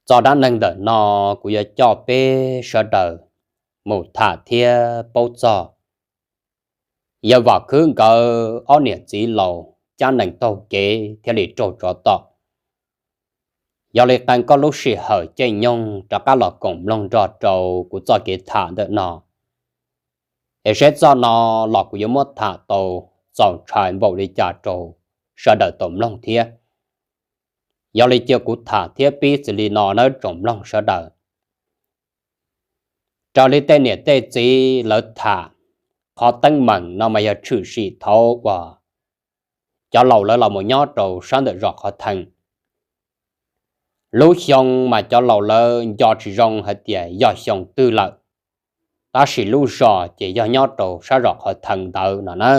Txog dab neeg ntawm no kuv yuav coj peb sawv daws mus tham thiab paub txog yawg Vam Khwb nkawd ob niam txiv laus cab nees taug kev thiaj li raug tsov tom. Yog li qee koj lub sij hawm caij nyoog rov qab los koom mloog nrog rau kuv txoj kev tham ntawm no, es seb txoj no los kuv yuav muab tham tau txaus ntshai npaum li cas rau sawv daws tau mloog thiab. Yog li cia kuv tham thiab pib txij li no nawb tsoom mloog sawv daws. Raws li tej niam tej txiv lawv tham, qhov teeb meem no mas yog tshwm sim thaum uas cov laus lawv los mus nyob rau sab ntawm zos Qhov Theej. Lub xyoo mas cov laus lawv nco tsis zoo hais tias yog xyoo twg lawm, tab sis lub zos ces yog nyob rau sab zos Qhov Theej ntawd no na.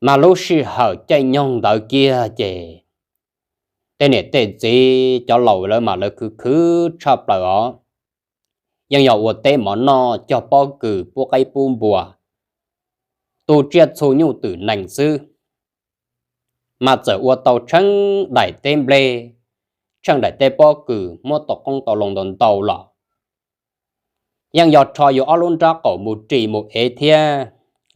Mas lub sij hawm caij nyoog ntawd kiag ces tej niam tej txiv cov laus lawv mas lawv khwv khwv tshaj plaws os. Yeej yog ua teb mov noj, cog pob kws, pub qaib pub npua, tu tsiaj txhu nyuj twm nees xwb, mas txawm ua tau tsheej daim teb nplej, tsheej daim teb pob kws muab tau qoob tau loo ntau ntau los. Yeej yog rho yus ob lub nrab qaum mus ris mus ev thiab,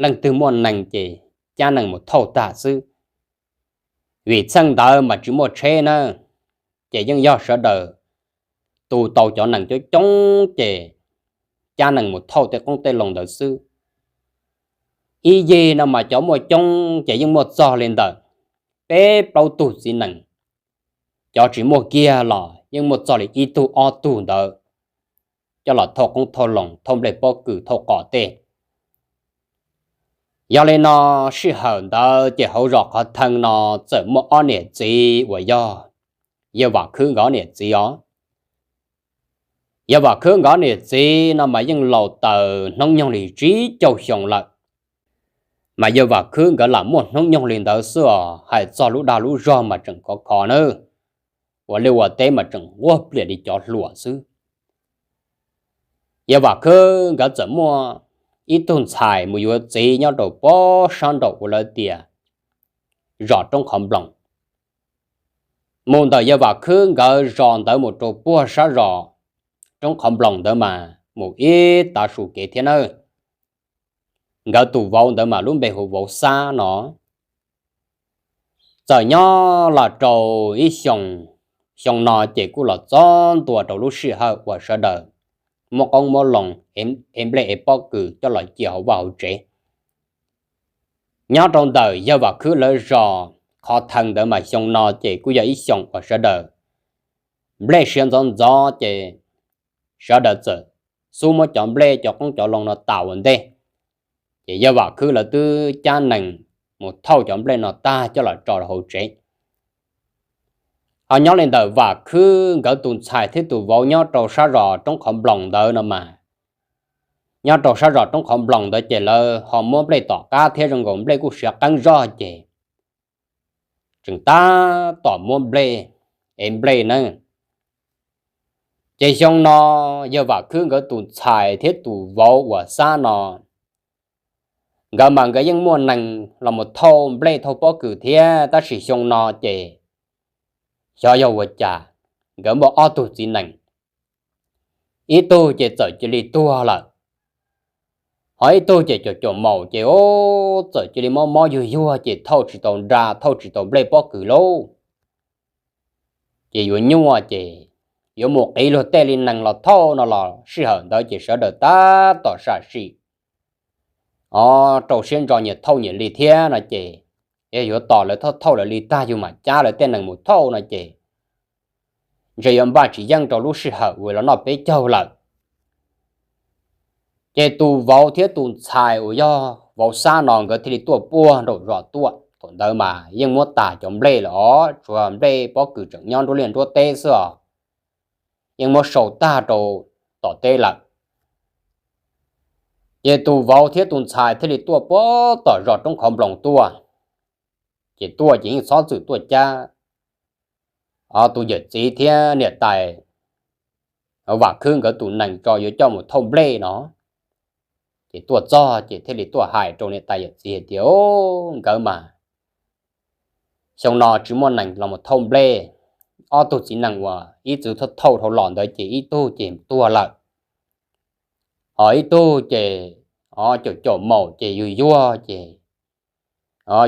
leej twg muaj nees ces cab nees mus thauj tag xwb. Vim txheej ntawd mas tsis muaj tsheb na, ces yeej yog sawv daws tu tau cov nees coob coob ces cab nees mus thauj tej qoob tej loo ntawd xwb. Ib yig no mas cov muaj coob ces yeej muaj txog li ntawm peb plaub tug txiv nees, cov tsis muaj kiag los yeej muaj txog li ib tug ob tug ntawd coj los thauj qoob thauj loo, thauj nplej pob kws, thauj qos tej. Yog li no, sij hawm ntawd ces hauv zos Qhov Theej no txawm muaj ob niam txiv uas yog yawg Vam Khwb nkawd ob niam txiv os. Yawg Vam Khwb nkawd ob niam txiv no mas yeej laus taws hnub nyoog li tsib caug xyoo lawm, mas yawg Vam Khwb nkawd lam muaj hnub nyoog li ntawd xwb os, hais txog lub dag lub zog mas tseem khov kho nawb, ua liaj ua teb mas tseem nquag pliam li cov hluas xwb. Yawg Vam Khwb nkawd txawm muaj ib tug ntxhais mus yuav txiv nyob rau pob sab nraum ua lawv tias zos Roob Qhov Nploos. Mus ntawm yawg Vam Khwb nkawd zos ntawd mus rau puag sab zos Roob Qhov Nploos ntawd mas mus ib tav su kev thiab nawb. Nkawd tus vauv ntawd mas lub npe hu Vauv Xab no. Txawm nyob los rau ib xyoo, xyoo no ces kuj los txog ntua rau lub sij hawm uas sawv daws muab qoob muab loo, ev nplej ev pob kws coj los cia hauv vaj hauv tsev. Nyob rau ntawm yawg Vam Khwb lawv zos Qhov Theej ntawd mas xyoo no ces kuj yog ib xyoo uas sawv daws nplej siav ntxov ntxov ces sawv daws txawm xub muab cov nplej cov qoob cov loo no tas ua ntej, ces yawg Vam Khwb lawv twb cab nees mus thauj cov nplej no tag coj los tso rau hauv tsev. Ho nyob li ntawm Vam Khwb nkawd tus ntxhais thiab tus vauv nyob rau sab zos Roob Qhov Nploos ntawd no mas, nyob rau sab zos Roob Qhov Nploos ntawd ces lawv ho muab nplej tom qab thiab zoo nkaus nplej kuj siav qeeb zog ces tseem tab tom muab nplej, ev nplej nawb. Ces xyoo no yawg Vam Khwb nkawd tus ntxhais thiab tus vauv uas Xab no, nkawd mas nkawd yeej muaj nees los mus thauj nplej thauj pob kws thiab, tab sis xyoo no ces xyov yog ua cas nkawd muaj ob tug txiv nees, ib tug ces txawm cia li tuag lawm, ho ib tug ces caum caum maum ces txawm cia li mob mob yuag yuag ces thauj tsis tau nra thauj tsis tau nplej pob kws lauj. Ces yuav nyuaj ces yuav mus qiv luag tej li nees los thauj no los sij hawm ntawd ces sawv daws tab tom sam sim, o, rau siab ntso nyias thauj nyias li thiab no ces, yog yuav tos lawv thauj thauj lawv li tag yus mam cab lawv tej nees mus thauj no ces ntshe yuav npaj tsis yeej rau lub sij hawm uas los noj peb caug lawm. Ces tus vauv thiab tus ntxhais uas yog vauv Xab no nkawd thiaj li tuaj puag nraum zos tuaj. Thaum ntawd mas yeej muab tas cov nplej lawm os, tsuas nplej pob kws tseem nyob nruab liaj nruab teb xwb os, yeej muab sau tag rau tom teb lawm. Ces tus vauv thiab tus ntxhais thiaj li tuaj puag tom zos Roob Qhov Nploos tuaj. Ces tuaj ces yeej txhob txwm tuaj cab tus yawm txiv thiab niam tais Vam Khwb nkawd tus nees tso yuav coj mus thauj nplej no. Ces tuaj txog ces thiaj li tuaj hais rau niam tais yawm txiv hais tias, nkawd mas xyoo no tsis muaj nees los mus thauj nplej, ob tug txiv nees uas ib txwm thauj dhau los ntawd ces ib tug ces tuag lawm, ho ib tug ces caum caum maum ces yuag yuag ces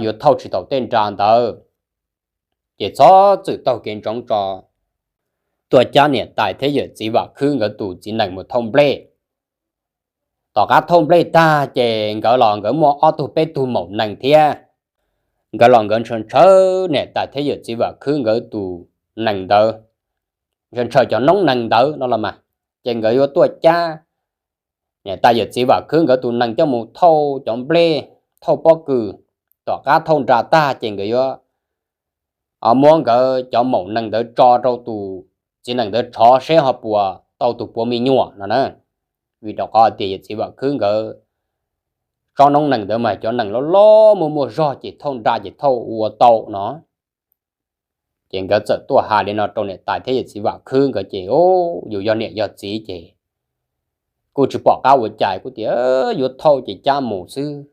yuav thauj tsis tau tej nra ntawd. Ces txhob txwm taug kev ntsoov tso, tuaj cab niam tais thiab yawm txiv Vam Khwb nkawd tus txiv nees mus thauj nplej. Tom qab thauj nplej tag ces nkawd los nkawd muaj ob tug peb tug maum nees thiab, nkawd los nkawd ntshaw ntshaw niam tais thiab yawm txiv Vam Khwb nkawd tus nees ntawd, ntshaw ntshaw cov noob nees ntawd no los mas, ces nkawd yuav tuaj cab niam tais yawm txiv Vam Khwb nkawd tus nees coj mus thauj cov nplej, thauj pob kws. Tom qab thauj nra tag ces nkawd yuav muab nkawd cov maum nees ntawd tso rau tus txiv nees ntawd tshov seb ho puas tau tus puav me nyuam no na. Vim rau qhov tias yawm txiv Vam Khwb nkawd tsob noob nees ntawd mas cov nees loj loj muaj muaj zog ces thauj nra ces thauj ua tau no. Ces nkawd txawm tuaj hais li no rau niam tais thiab yawm txiv Vam Khwb nkawd ces, yus yog niam yog txiv ces kuj tsis pom qab ua cas, kuj tias yuav thauj ces cab mus xwb,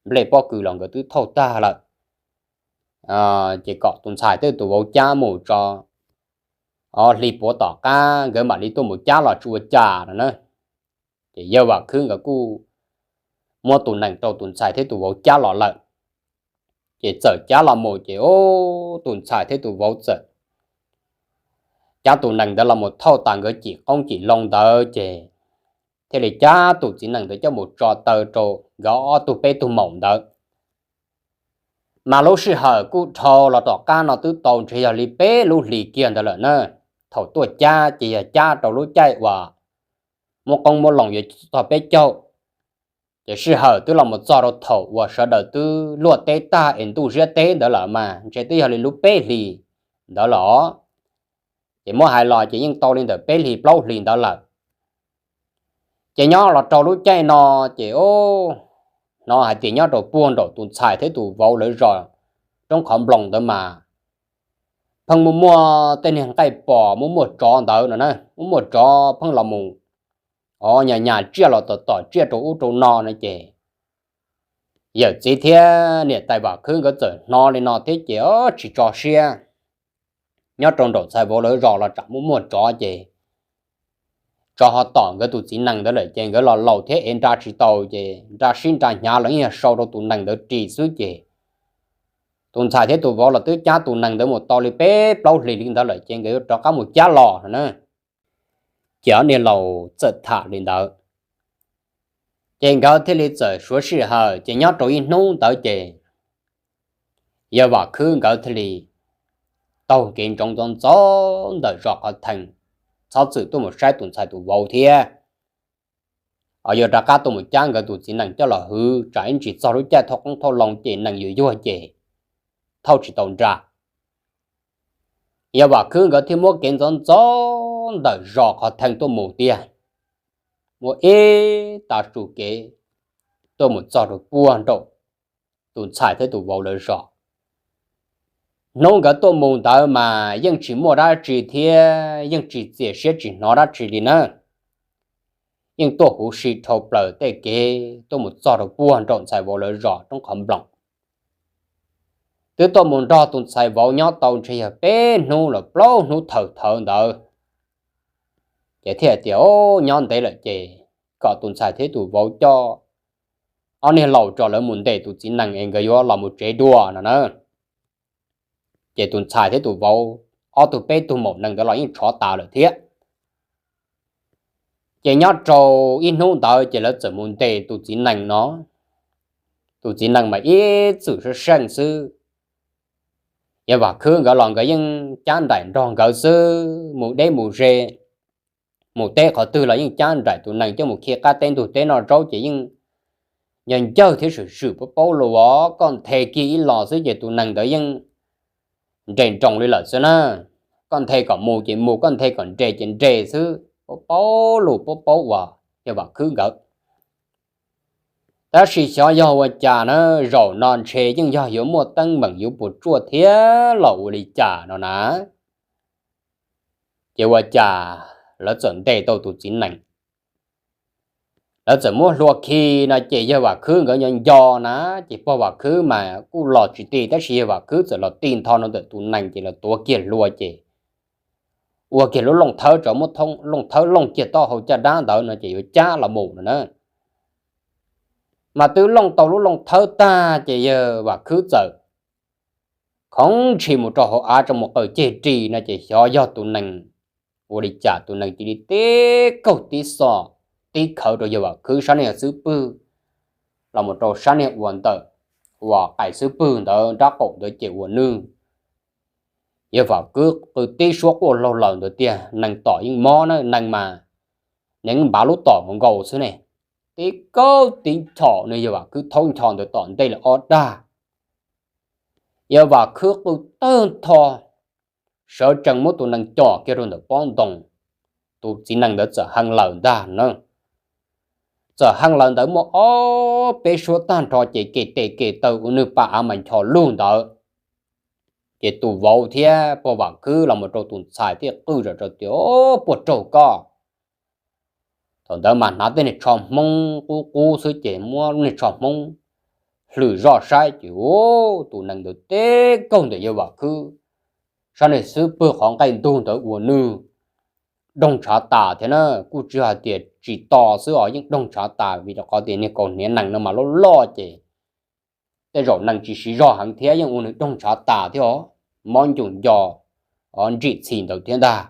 nplej pob kws los nkawd twb thauj tag lawm. Ces kom tus ntxhais thiab tus vauv cab mus tso, ob hlis puav tom qab nkawd mam li tuaj mus cab los tsis ua cas no na. Ces yawg Vam Khwb nkawd kuj muab tus nees rau tus ntxhais thiab tus vauv cab los lawm. Ces txawm cab los mus ces tus ntxhais thiab tus vauv txawm cab tus nees ntawd los mus thauj tas nkawd cim qoob cim loo ntawd ces thiaj li cab tus txiv nees ntawd coj mus tso taw rau nkawd ob tug peb tug maum ntawd. Mas lub sij hawm kuj dhau los tom qab no twb tau ntshe yog li peb lub hlis kiag ntawd lawm na. Thaum tuaj cab ces yog cab rau lub caij uas muab qoob muab loo yuav txog peb caug. Ces sij hawm twb los mus txog rau thaum uas sawv daws twb luaj teb tag es ntuj ziab teb ntawd lawm mas ntshe twb yog li lub peb hlis ntawd lawm os. Ces muab hais los ces yeej tau li ntawm peb hlis plaub hlis ntawd lawm. Ces nyob los rau lub caij no ces hnov hais tias nyob rau puag nraum tus ntxhais thiab tus vauv lawv zos roob qhov nploos ntawd mas pheej muaj muaj tej niag nqaij pos, muaj muaj tsov ntawd no na, muaj muaj tsov pheej los mus nyas nyas tsiaj los tom tom tsiaj rau ub rau no no ces yawm txiv thiab niam tais Vam Khwb nkawd txawm hnov li no thiab ces tsis tso siab. Nyob rau nraum ntxhais vauv lawv zos los tsam muaj muaj tsov ces tsov ho tom nkawd tus txiv nees ntawd lawm ces nkawd los laus thiab ev nra tsis tau ces nra sib nra hnyav los yeej yog sau rau tus nees ntawd ris xwb ces tus ntxhais thiab tus vauv los twb cab tus nees ntawd mus tau li peb plaub hlis li ntawd lawm ces nkawd yuav rov qab mus cab los no na. Ces ob niag laus txawm tham li ntawd, ces nkawd thiaj li txawm suav sij hawm ces nyob rau ib hnub ntawd ces yawg Vam Khwb nkawd thiaj li taug kev ntsoov ntxov ntxov ntawm zos qhov thees, txhob txwm tuaj mus saib tus ntxhais tus vauv thiab, yuav rov qab tuaj mus cab nkawd tus txiv nees coj los hwv tsam ib ntsis txog lub caij thauj qoob thauj loo ces nees yuav yuag ces thauj tsis tau nra. Yawg Vam Khwb nkawd thiaj muab kev ntxov ntxov ntawm zos qhov thees tuaj mus tiag, muab ib tav su kev tuaj mus txog rau puag nraum tus ntxhais thiab tus vauv lawv zos. Hnub nkawd tuaj mus ntawd mas yeej tsis muaj dab tsi thiab yeej tsis txias siab tsis hnov dab tsi li na. Yeej tuaj huv si dhau plaws tej kev tuaj mus txog rau puag nraum ntxhais vauv lawv zos roob qhov nploos. Twb tuaj mus nrog tus ntxhais vauv nyob tau ntshe yog peb hnub los plaub hnub thawm thawv ntawd, ces thiaj tias, Au, nyob ntev lawm ces kom tus ntxhais thiab tus vauv coj ob niag laus tso lawv mus ntes tus txiv nees es nkawd yuav los mus tsev dua no na. Ces tus ntxhais thiab tus vauv ob tug peb tug maum nees ntawd los yeej tshov tas lawm thiab. Ces nyob rau ib hnub ntawd ces lawv txawm mus ntes tus txiv nees no. Tus txiv nees mas ib txwm sab seej xwb. Yawg Vam Khwb nkawd los nkawd yeej cab nraim nrog nkawd xwb, mus deb mus ze, mus teb qhov twg los yeej cab nraim tus nees coj mus khi qab teb ntug teb noj zaub ces yeej yog ncawg thiab swm swm paub paub lus os. Koj nthe kiag ib los xwb ces tus nees ntawd yeej nres nroos li lawm xwb na. Koj nthe kom mus ces mus, koj nthe kom nres ces nres xwb, paub paub lus paub paub uas yawg Vam Khwb nkawd. Tab sis xyov yog ua cas na, zaum no ntshe yeej yog yuav muaj teeb meem yuav puas tsuaj thiab los ua li cas no na. Ces ua cas lawv txawm ntes tau tus txiv nees, lawv txawm muab hlua khi no ces yawg Vam Khwb nkawd nco nco na, ces pog Vam Khwb mas kuj los tsis ti tab sis yawg Vam Khwb txawm los ti ntho no ntawm tus nees ces los tuav kiag hlua ces ua kiag lub looj thawb, tso muab looj thawb looj kiag taub hau caj dab ntawd no ces yuav cab los mus no na. Mas twb looj tau lub looj thawb tag ces yawg Vam Khwb txawm khoov ntshis mus rau hauv av tso mus qaws ceg ris no ces xyov yog tus nees ua li cas tus nees cia li tib kaug tib xo tib khawv rau yawg Vam Khwb sab niag xub pwg los mus rau sab niag uas ntawm uas qais xub pwg ntawd nrab qaum ntawd ces ua nwj. Yawg Vam Khwb qw tib suab quaj laug lawm ntawd tiag, nees tom yeej mob na, nees mas nws npav lub tom nkaus xwb ne. Tib kaug tib nchos nws yawg Vam Khwb thaub ncho ntawd tom ntej lawm ob dag. Yawg Vam Khwb qw tawg ntho, sawv tsees muab tus nees com kiag rau ntawm pob ntoo, tus txiv nees ntawd txawm hee lawm ntag na. Txawm hee lawm ntawd muaj ob peb suab tag nrho ces kem tes kem taw ua nwj pa av mas ncho lug ntawd. Ces tus vauv thiab pog Vam Khwb los mus rau tus ntxhais thiaj qw zom zaws tias, Puas raug koj? Thaum ntawd mas hnav tej niag tsho hmoob qub qub xwb ces muab lub niag tsho hmoob hlwm zoj saib ces tus nees ntawd tib kaug ntawm yawg Vam Khwb sab niag xub pwg qhov nqaij ntug ntawd ua nwj doog ntshav tas thiab na. Kuj tsis hais tias tsis to xwb os, yeej doog ntshav tas vim rau qhov tias niag kaus hniav nees no mas loj loj ces tej zaum nees tsis siv zog heev thiab yeej ua nws doog ntshav tas thiab os, mob ncus nco os ntsim txhis ntawd thiab ntag.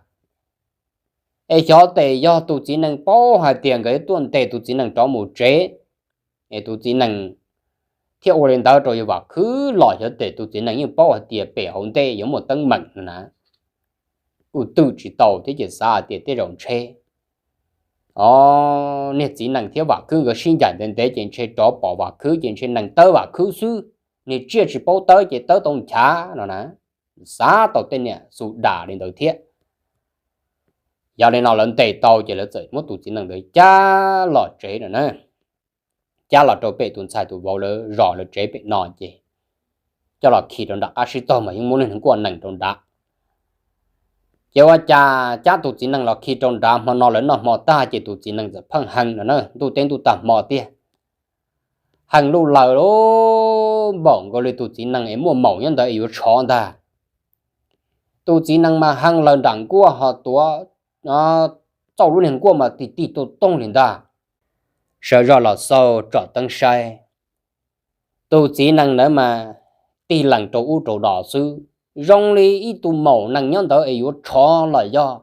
Es xyov tes yog tus txiv nees paub hais tias nkawd tuaj ntes tus txiv nees rov mus tsev, es tus txiv nees thiaj ua li ntawd rau yawg Vam Khwb los xyov tes tus txiv nees yeej paub hais tias pem hauv ntej yuav muaj teeb meem no na. Kuj twm tsis tau thiab ces xav hais tias tej zaum ntshe o niag txiv nees thiab Vam Khwb nkawd sib ncaim ntev ntev ces ntshe rov pom Vam Khwb ces ntshe nees tawb Vam Khwb xwb, niag tsiaj tsis paub tawb ces tawb tau nchav no na. Xav tau tej niam xu das li ntawd thiab. Yog li no lawv ntes tau ces lawv txawm muab tus txiv nees ntawd cab los tsev no na, cab los rau pem tus ntxhais tus vauv lawv zos lawv tsev pem no ces coj los khi rau nram qab sib tog mas yeej muaj niag nkuaj nees rau nrad. Ces ua cas cab tus txiv nees los khi rau nrad hmo no lawv noj hmo tag ces tus txiv nees txawm pheej hee no na, ntuj teb ntuj tag hmo tiag. Hee luj laws npaum nkaus li tus txiv nees es muaj maum nyob ntawd es yuav tshov ntag. Tus txiv nees mas hee laws nram nkuaj ho tuav txauj lub niag nkuaj mas tig tig tooj tooj li ntag. Sawv zoj los xauj tsom teeb saib, tus txiv nees ntawd mas tig lees rau ub rau no xwb, zoo li ib tug maum nees nyob ntawd es yuav tshov los yog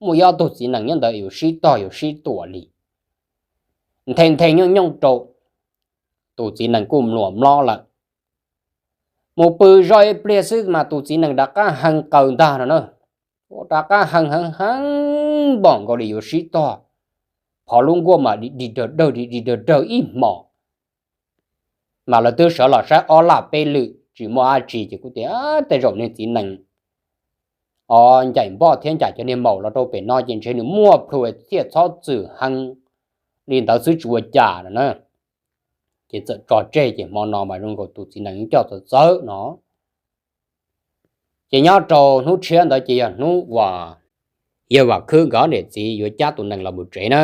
muaj ib ob tug txiv nees nyob ntawd es yuav sib tog yuav sib tuam li. Nthe nthe nyooj nyooj rau, tus txiv nees kuj mluas mlob lawm. Mus pw zoj ib pliag xwb mas tus txiv nees rov qab hee qaws ntag no na. Rov qab hee hee hee npaum nkaus li yuav sib tog, phov lub nkuaj mas dig dig dawg dawg dig dig dawg dawg ib hmos. Mas lawv twb sawv los saib ob laj peb lwm tsis muaj dab tsi ces kuj tias tej zaum niag txiv nees o ncaim npoj thiab ncaim cov niag maum los rau pem no ces ntshe nws muaj plhu thiaj txhob txwm hee li ntawd xwb tsis ua cas no na. Ces txawm tso tseg ces hmo no mas zoo nkaus tus txiv nees yeej coj txawv txawv no. Ces nyob rau hnub tshiab ntawd ces yog hnub uas yawg Vam Khwb nkawd ob niam txiv yuav cab tus nees los mus tsev na.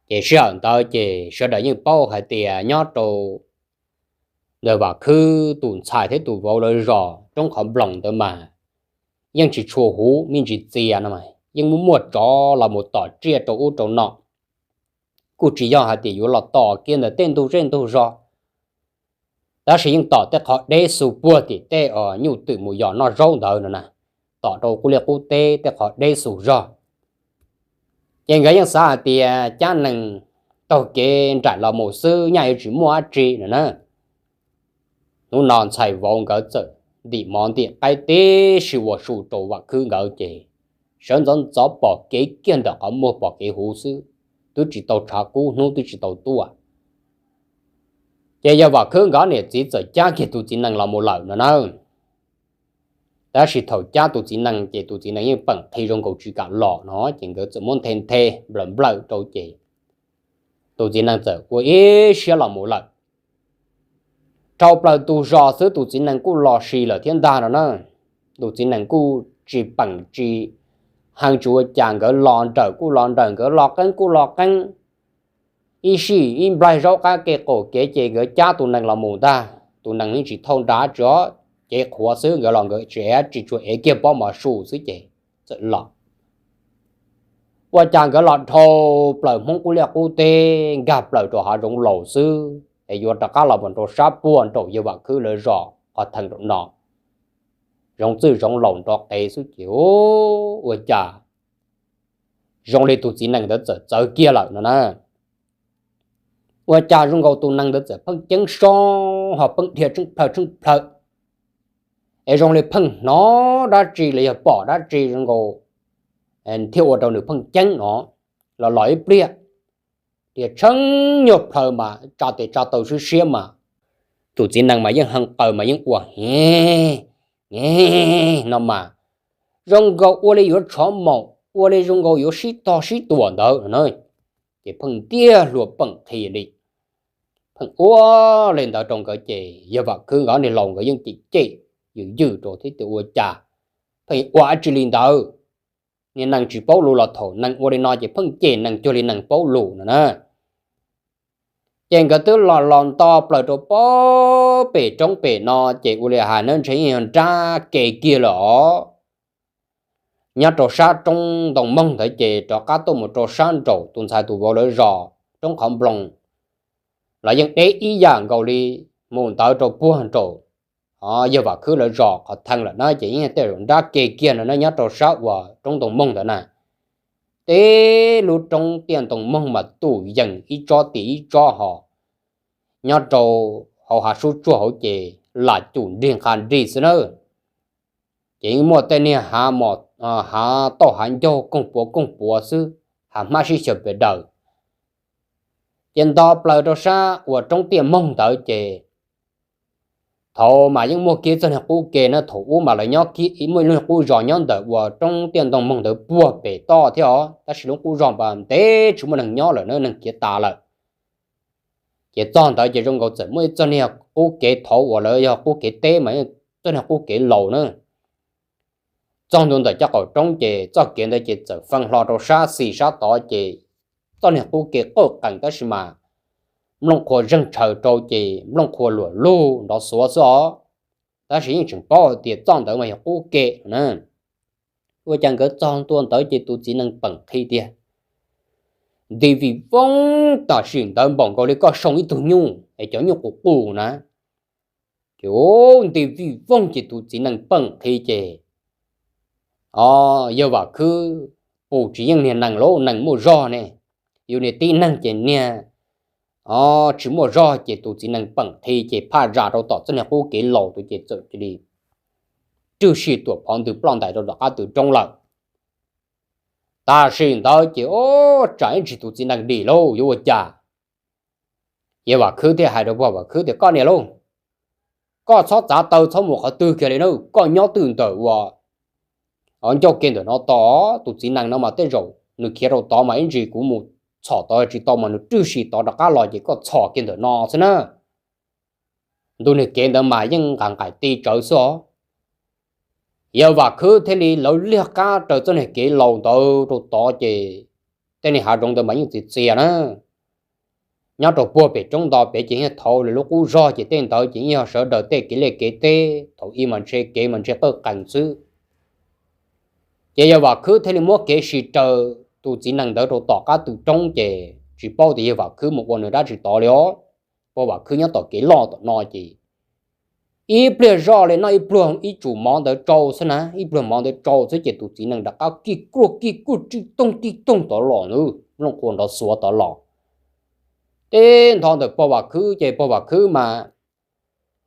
Ces sij hawm ntawd ces sawv daws yeej paub hais tias nyob rau ntawm Vam Khwb tus ntxhais thiab tus vauv lawv zos roob qhov nploos ntawd mas yeej tsis tshua huv me ntsis txias no mas yeej muaj muaj tsov los mus tom tsiaj rau ub rau no. Kuj tsis yog hais tias yuav los tom kiag ntawm tej ntug zej ntug zos, tab sis yeej tom tej qhov deb xu puag tim tej nyuj twm mus yos noj zaub ntawd no na, tom rau qub liaj qub teb tej qhov deb xu zog. Ces nkawd yeej xav hais tias cab nees taug kev nraim los mus xwb nyaj yuav tsis muaj dab tsi no na. Hnub no ntxhais vauv nkawd txawm ntim mov ntim qaib tib si ua su rau Vam Khwb nkawd ces sawv ntxov ntxov pom kev kiag ntawm qhov muag pom kev huv xwb, twb tsis tau tshav kub hnub twb tsis tau tuaj. Ces yawg Vam Khwb nkawd niam txiv txawm cab kiag tus txiv nees los mus lawm no na. Tab sis thaum cab tus txiv nees ces tus txiv nees yeej peem qhi zoo nkaus tsis kam los no ces nkawd txawm muab nthe nthe nplawm nplawm rau ces tus txiv nees txawm ua ib siab los mus lawm. Rau plaws tus zos xwb tus txiv nees kuj los si lawm thiab ntag no na. Tus txiv nees kuj tsis peem tsis hee tsis ua cas, nkawd los nrawm kuj los nrawm, nkawd los qeeb kuj los qeeb. Ib sij ib nplaig zaub qab ke qaum kev ces nkawd cab tus nees los mus ntag. Tus nees yeej tsis thauj nra tsi os, cev qhuav xwb, nkawd los nkawd tsis ev tsis tshua ev kiag pob mov su xwb ces txawm los. Ua cas nkawd los dhau plaws Hmoob qub liaj qub teb nkag plaws rau hav zoov laus xwb es yuav rov qab los mus rau sab puag nraum yawg Vam Khwb lawv zos qhov theem nraum no. Zoov txwj zoov laus nrov qees xwb ces ua cas zoo li tus txiv nees ntawd txawm txawv kiag lawm no na. Ua cas zoo nkaus tus nees ntawd txawm pheej ceeb sob ho pheej dhia tsheej plhaw tsheej plhaw, es zoo li pheej hnov dab tsi los yog pom dab tsi zoo nkaus thiaj ua rau nws pheej ceeb no. Los los ib pliag, dhia tsheej nyuag plhaw mas tsa tes tsa taw siab siab mas tus txiv nees mas yeej hee qaws mas yeej ua he no mas zoo nkaus ua li yuav tshov maum, ua li zoo nkaus yuav sib tog sib tuam ntawd no. Ces pheej ntiag hlua peem qhi li, pheej ua li ntawd rau nkawd ces yawg Vam Khwb nkawd niag laus nkawd yeej cem cem ywm ywm rau thiab tias ua cas pheej ua dab tsi li ntawd. Niag nees tsis paub lus los thaum nees ua li no ces pheej cem nees cuag li nees paub lus no na. Ces nkawd twb los los nto plaws rau pem roob pem no ces ua li hais na ntshe yeej yog nrab ke kiag lawm os. Nyob rau sab roob ntoo moog ntawd ces rov qab tuaj mus rau sab nraum tus ntxhais tus vauv lawv zos roob qhov nploos los yeej deb ib yam nkaus li mus ntawd rau puag nraum yawg Vam Khwb lawv zos qhov theej lawm na ces yeej tej zaum nrab ke kiag no na nyob rau sab uas roob ntoo moog ntawd na. Teb lub roob tiaj ntoo moog mas tus yees ib tsob tim ib tsob ho nyob rau hauv hav sub tsuag hauv ces lam cum nrig nqha nrig xwb na. Ces yeej muaj tej niag hav mos, hav tauj hav ncaug koog puav koog puav xwb, hav hmab sib xyaw pes daws. Ces nto plaws rau sab uas roob tiaj moog ntawd ces thaum mas yeej muaj kiag txoj niag qub ke na, thaum ub mas lawv nyob kiag muaj ib lub qub zos nyob ntawm uas roob tiaj ntoo moog ntawd puag pem toj thiab os, tab sis lub qub zos ntev tsis muaj neeg nyob lawm na, neeg khiav tas lawm. Ces txog ntawd ces zoo nkaus txawm muaj ib txoj niag qub kev thaud uas lawv yog qub kev teb mas txoj niag qub kev laus na. Txog ntua ntawm cov qaum roob ces txoj kev ntawd ces txawm fee hlo rau sab xis sab tod ces txoj niag qub kev qawj qees tab sis mas nplooj qhuav zeeg tshaws rau ces nplooj qhuav luam lug nrov xuav xwb os. Tab sis yeej tseem paub hais tias txoj ntawd mas yog qub kev na. Ua cas nkawd txog ntua ntawd ces tus txiv nees peem qhi tiag, nti vij voog tam sim ntawd npaum nkaus li koj soo ib tug nyuj es cov nyuj qus qus na. Ces nti vij voog ces tus txiv nees peem qhi ces, o, yawg Vam Khwb pum tsis yeej niag nees lauj, nees muaj zog ne. Yus niag tib neeg ces niag, o, tsis muaj zog ces tus txiv nees peem qhi ces phaj zam rau tom txoj niag qub kev laus tus ces txawm cia li rwg sim tuam phov ntws ploj ntais rau tom qab tw roob lawm. Tam sim ntawd ces, o, tsam ib ntsis tus txiv nees dim lauj, yuav ua cas? Yawg Vam Khwb thiaj hais rau pog Vam Khwb tias koj niam lauj, koj txhob txav taw txhob mus qhov twg kiag li na, koj nyob twj ntawm uas ncauj ke ntawm no tos, tus txiv nees no mas tej zaum nws khiav rau tod mas ib ntsis kuv mus txhom tod tsis tau mas nws rwg sim tod rov qab los ces koj txhom kiag ntawm no xwb na. Ntu niag kev ntawd mas yeej nqaim nqaim ti tsawv xwb os. Yawg Vam Khwb thiaj li lawv liag qab raws txoj niag kev laus ntawd rau tod ces tej niag hav zoov ntawd mas yeej txias txias na. Nyob rau puag pem roob nto pem ces yeej thaud lawv lub qub zog ces tej ntawd ces yeej yog sawv daws tej kev liaj kev teb thaum ub mas ntshe kev mas ntshe qawj qees xwb. Ces yawg Vam Khwb thiaj li muab kev sim raws tus txiv nees ntawd rau tom qab tw roob ces tsis paub tias yawg Vam Khwb mus ua nws dab tsi tod li os. Pog Vam Khwb nyob tom kev loj tom no ces ib pliag zoj li noj ib pluag ib tsum mov ntawd tsau xwb na, ib pluag mov ntawd tsau xwb ces tus txiv nees rov qab kij kuj kij kuj tij toog tij toog tod los, nplooj qhuav nrov xuav tod los. Teb nto ntawm pog Vam Khwb ces pog Vam Khwb mas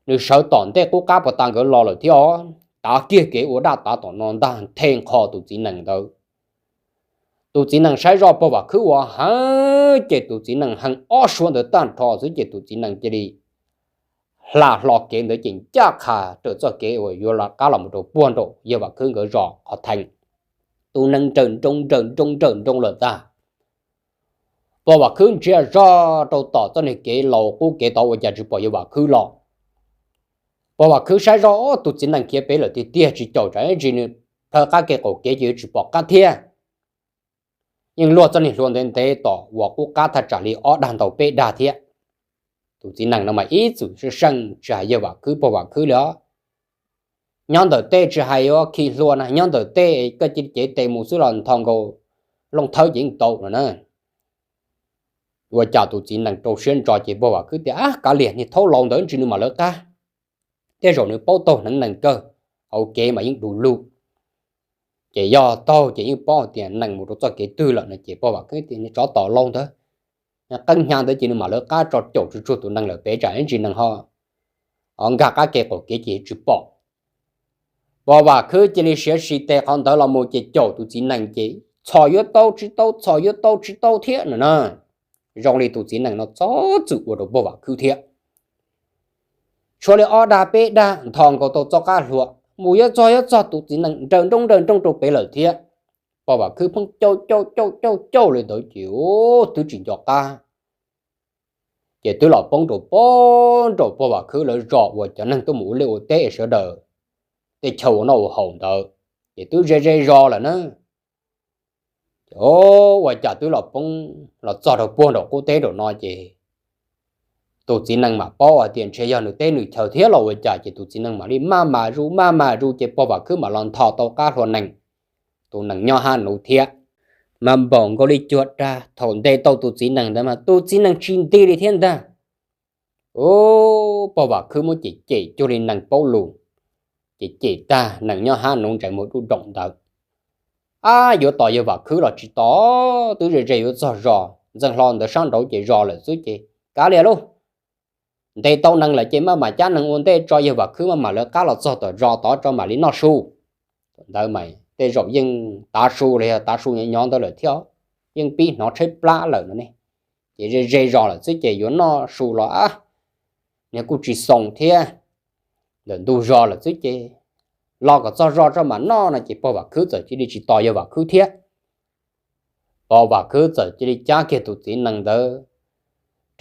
nws sawv tom ntej qub qab puag ta nkawd los lawm thiab os, tav kiag kev ua daj tav tom no ntag nthe nqho tus txiv nees ntawd. Tus txiv nees saib zoj pog Vam Khwb ua heev ces tus txiv nees heev ob suab ntawd tag nrho xwb ces tus txiv nees cia li hla hlo kev ntawd ces ncaj qha raws txoj kev uas yuav qab los mus rau puag nraum yawg Vam Khwb nkawd zos qhov theej. Tus nees nrawm nroo nrawm nroo nrawm nroo lawm ntag. Pog Vam Khwb ntsia zoj rau tom txoj niag kev laus qub kev tod ua cas tsis pom yawg Vam Khwb los. Pog Vam Khwb saib zoj tus txiv nees khiav pem lawm tiag tiag tsis caum tsam ib ntsis nws plhaw qab kev qaum kev ces yuav tsis pom qab thiab. Yeej luaj txoj niag hlua ntev ntev tom uas qub qab thaj tsam li ob dag ntau peb dag thiab. Tus txiv nees no mas ib txwm seej seej tsis hais yawg Vam Khwb pog Vam Khwb li os. Nyob ntawm tej tsis hais yuav khi hlua na, nyob ntawm tej koj cia li cev tes mus xwb los nthos nkaus looj thawb ces yeej tau no na. Ua cas tus txiv nees rau siab ntso ces pog Vam Khwb tias, Ab, kav liam, niag thaub laus ntawd ntsis nws mam lawv qab, tej zaum nws paub taug hneev nees kawg, hauv kev mas yeej du lug. Ces yog taug ces yeej paub tias nees mus rau txoj kev twg lawm no ces pog Vam Khwb tias, Niag tsov tom laus ntawd, qeeb hnyav ntawd ces nws mam lawv qab tso caum tsuag tsuag tus nees lawm pem tsam ib ntsis nees ho nkag qab ke qaum kev ces tsis pom. Pog Vam Khwb cia li siav si tes qhov ntawd los mus ces caum tus txiv nees ces txhos yuav tau tsis tau, txhos yuav tau tsis tau thiab no na. Zoo li tus txiv nees no txhob txwm ua rau pog Vam Khwb thiab. Tshuav li ob dag peb dag nthos nkaus tau txoj qab hlua mus yuav txog yuav txog tus txiv nees nrawm nrooj nrawm nrooj rau pem lawm thiab. Pog Vam Khwb pheej cauj cauj cauj cauj cauj li ntawd ces twb tsis nco qab. Ces twb los poob rau pog, nraum pog Vam Khwb lawv zos uas cov neeg tuaj mus ua liaj ua teb sawv daws tej chaw ua noj ua haus ntawd, ces twb ze ze zos lawm na. Ces ua cas twb los poob los txog rau puag nraum qub teb nraum no ces tus txiv nees mam paub hais tias ntshe yog nws teb nws chaw thiab los ua cas ces tus txiv nees mam li maj mam zus maj mam zus ces pog Vam Khwb mam los nthos tau qab hlua nees, tus nees nyob hab nuv thiab. Mas npaum nkaus li cuag dag thaum ntes tau tus txiv nees ntawd mas tus txiv nees tsis nti li thiab ntag. Pog Vam Khwb muab cem cem cuag li nees paub lus, cem cem tag nees nyob hab nuv ntsais muag duj doom ntawd. Ab, yuav tos yawg Vam Khwb los tsis tos, twb ze ze yuav txog zos, ntxeev hlo ntawd sab nraud ces zos lawm xwb ces kav liam lauj. Ntes tau nees lawm ces maj mam cab nees ua ntej tso yawg Vam Khwb maj mam lawv qab los txog tom zos tod tso mam li noj su. Ntawd mas tej zaum yeej tav su los yog tav su nyob nyob ntawd lawm thiab, yeej pib hnov tshaib plab lawm no ne. Ces ze ze zos lawm xwb ces yuav noj su los ab, niag kuj tsis xoo thiab, ntawm ntug zos lawm xwb ces los kom txog zos tso mam noj no ces pog Vam Khwb txawm cia li tsis tos yawg Vam Khwb thiab. Pog Vam Khwb txawm cia li cab kiag tus txiv nees ntawd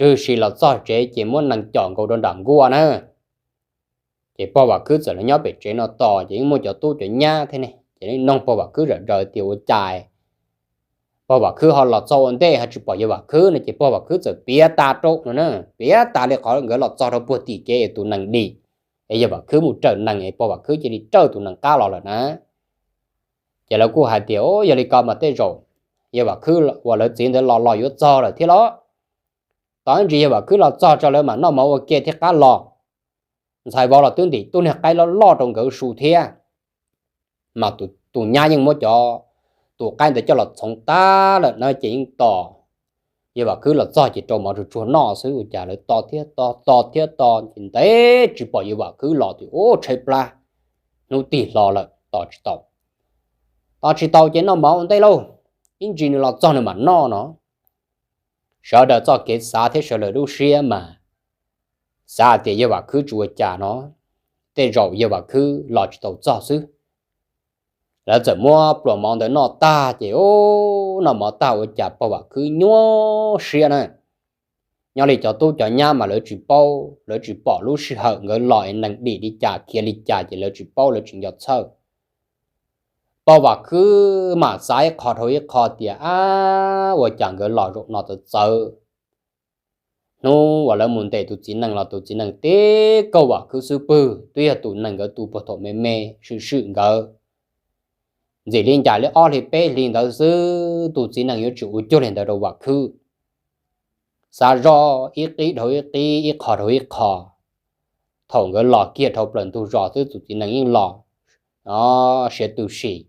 rwg sis los txog tsev ces muab nees com nkaus rau nram nkuaj na. Ces pog Vam Khwb txawm los nyob pem tsev no tos ces yeej muaj cov tub cov nyab thiab ne, ces yeej noog pog Vam Khwb zom zaws tias ua cas pog Vam Khwb ho los txog ua ntej ho tsis pom yawg Vam Khwb no ces pog Vam Khwb txawm piav tas rau no na, piav tas li qhov nkawd los txog rau puag tim kev es tus nees dim, es yawg Vam Khwb mus raws nees es pog Vam Khwb cia li raws tus nees qab los lawm na. Ces lawv kuj hais tias, Yog li ko mas tej zaum yawg Vam Khwb uas lawv txiv ntawd los los yuav txog lawm thiab los. Tos ib ntsis yawg Vam Khwb los txog tso lawv mam noj mov ua ke thiab qab los. Ntxhais vauv los twb ntim tub niag qaib loj loj rau nkawd su thiab. Mas tus nyab yeej muab cov tus qaib ntawd coj los txhoov tag lawm na ces yeej tos yawg Vam Khwb los txog ces rau mov tsuag tsuag noj xwb. Ua cas lawv tos thiab tos, tos thiab tos ces ntev tsis pom yawg Vam Khwb los ces ua tshaib plab, hnub tig hlo lawm tos tsis tau. Tos tsis tau ces noj mov ua ntej lauj, ib ntsis nws los txog nws mam noj no. Sawv daws txoj kev xav thiab sawv daws lub siab mas xav hais tias yawg Vam Khwb tsis ua cas no, tej zaum yawg Vam Khwb los tsis tau txog xwb. Lawv txawm muab pluas mov ntawd noj tag ces noj mov tag ua cas pog Vam Khwb nyuaj siab na. Nyob li cov tub cov nyab mas lawv tsis paub, lawv tsis pom lub sij hawm nkawd los es nees dim li cas khiav li cas ces lawv tsis paub, lawv tsis nco txhawj. Pog Vam Khwb mam xav ib qho dhau ib qho tias, Ab, ua cas nkawd los zaum no txawv txawv. Hnub uas lawv mus ntes tus txiv nees los tus txiv nees tib kaug Vam Khwb xub pwg, twb yog tus nees nkawd tu puag thaum me me swm swm nkawd. Ntxim li cas li ob hli peb hli ntawd xwb tus txiv nees yuav tsis ua cuag li ntawd rau Vam Khwb. Xav zoj ib qib dhau ib qib, ib qho dhau ib qho. Thaum nkawd los kiag dhau plaws ntug zos xwb tus txiv nees yeej los siav tu sim,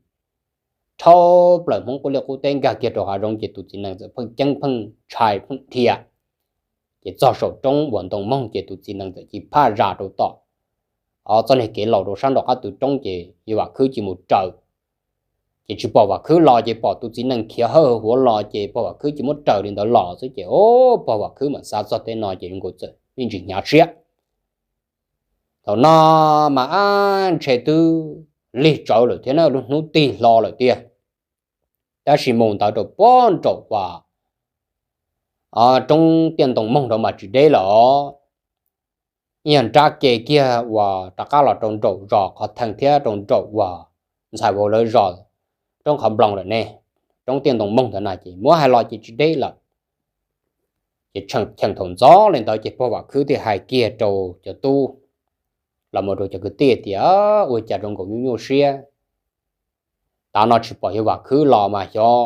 rhaub plaws Hmoob qub liaj qub teb nkag kiag rau hav zoov ces tus txiv nees txawm pheej ceeb pheej ntshai pheej dhia. Ces txog saum roob uas ntoo moog ces tus txiv nees txawm cia phaj zas rau tom txoj niag kev laus rau sab nraum qab tw roob ces yawg Vam Khwb cia mus raws. Ces tsis pom Vam Khwb los ces pom tus txiv nees khiav hawj hawj huav los ces pog Vam Khwb cia muab raws li ntawd los xwb ces o, pog Vam Khwb mam xav txog tej no ces nkaus txawm me ntsis hnyav siab. Thaum no mas ab ntshe twb lig tsawv lawm thiab na, lub hnub tig hlo lawm tiag. Tab sis mus ntawd rau puag nraum uas roob tiaj ntoo moog rau mas tsis deb lawm os. Yog nrab ke kiag uas rov qab los rau nraum zos qhov theej thiab rau nraum uas ntxhais vauv lawv zos, roob qhov nploos lawm ne, roob tiaj ntoo moog ntawd na ces muab hais los ces tsis deb lawm. Ces cheem thaum ntxov li ntawd ces pog Vam Khwb thiaj hais kiag rau cov tub, los mus rau cov kwv tij tias, Ua cas zoo nkaus nyuaj nyuaj siab, tav no tsis pom yawg Vam Khwb los mas xyov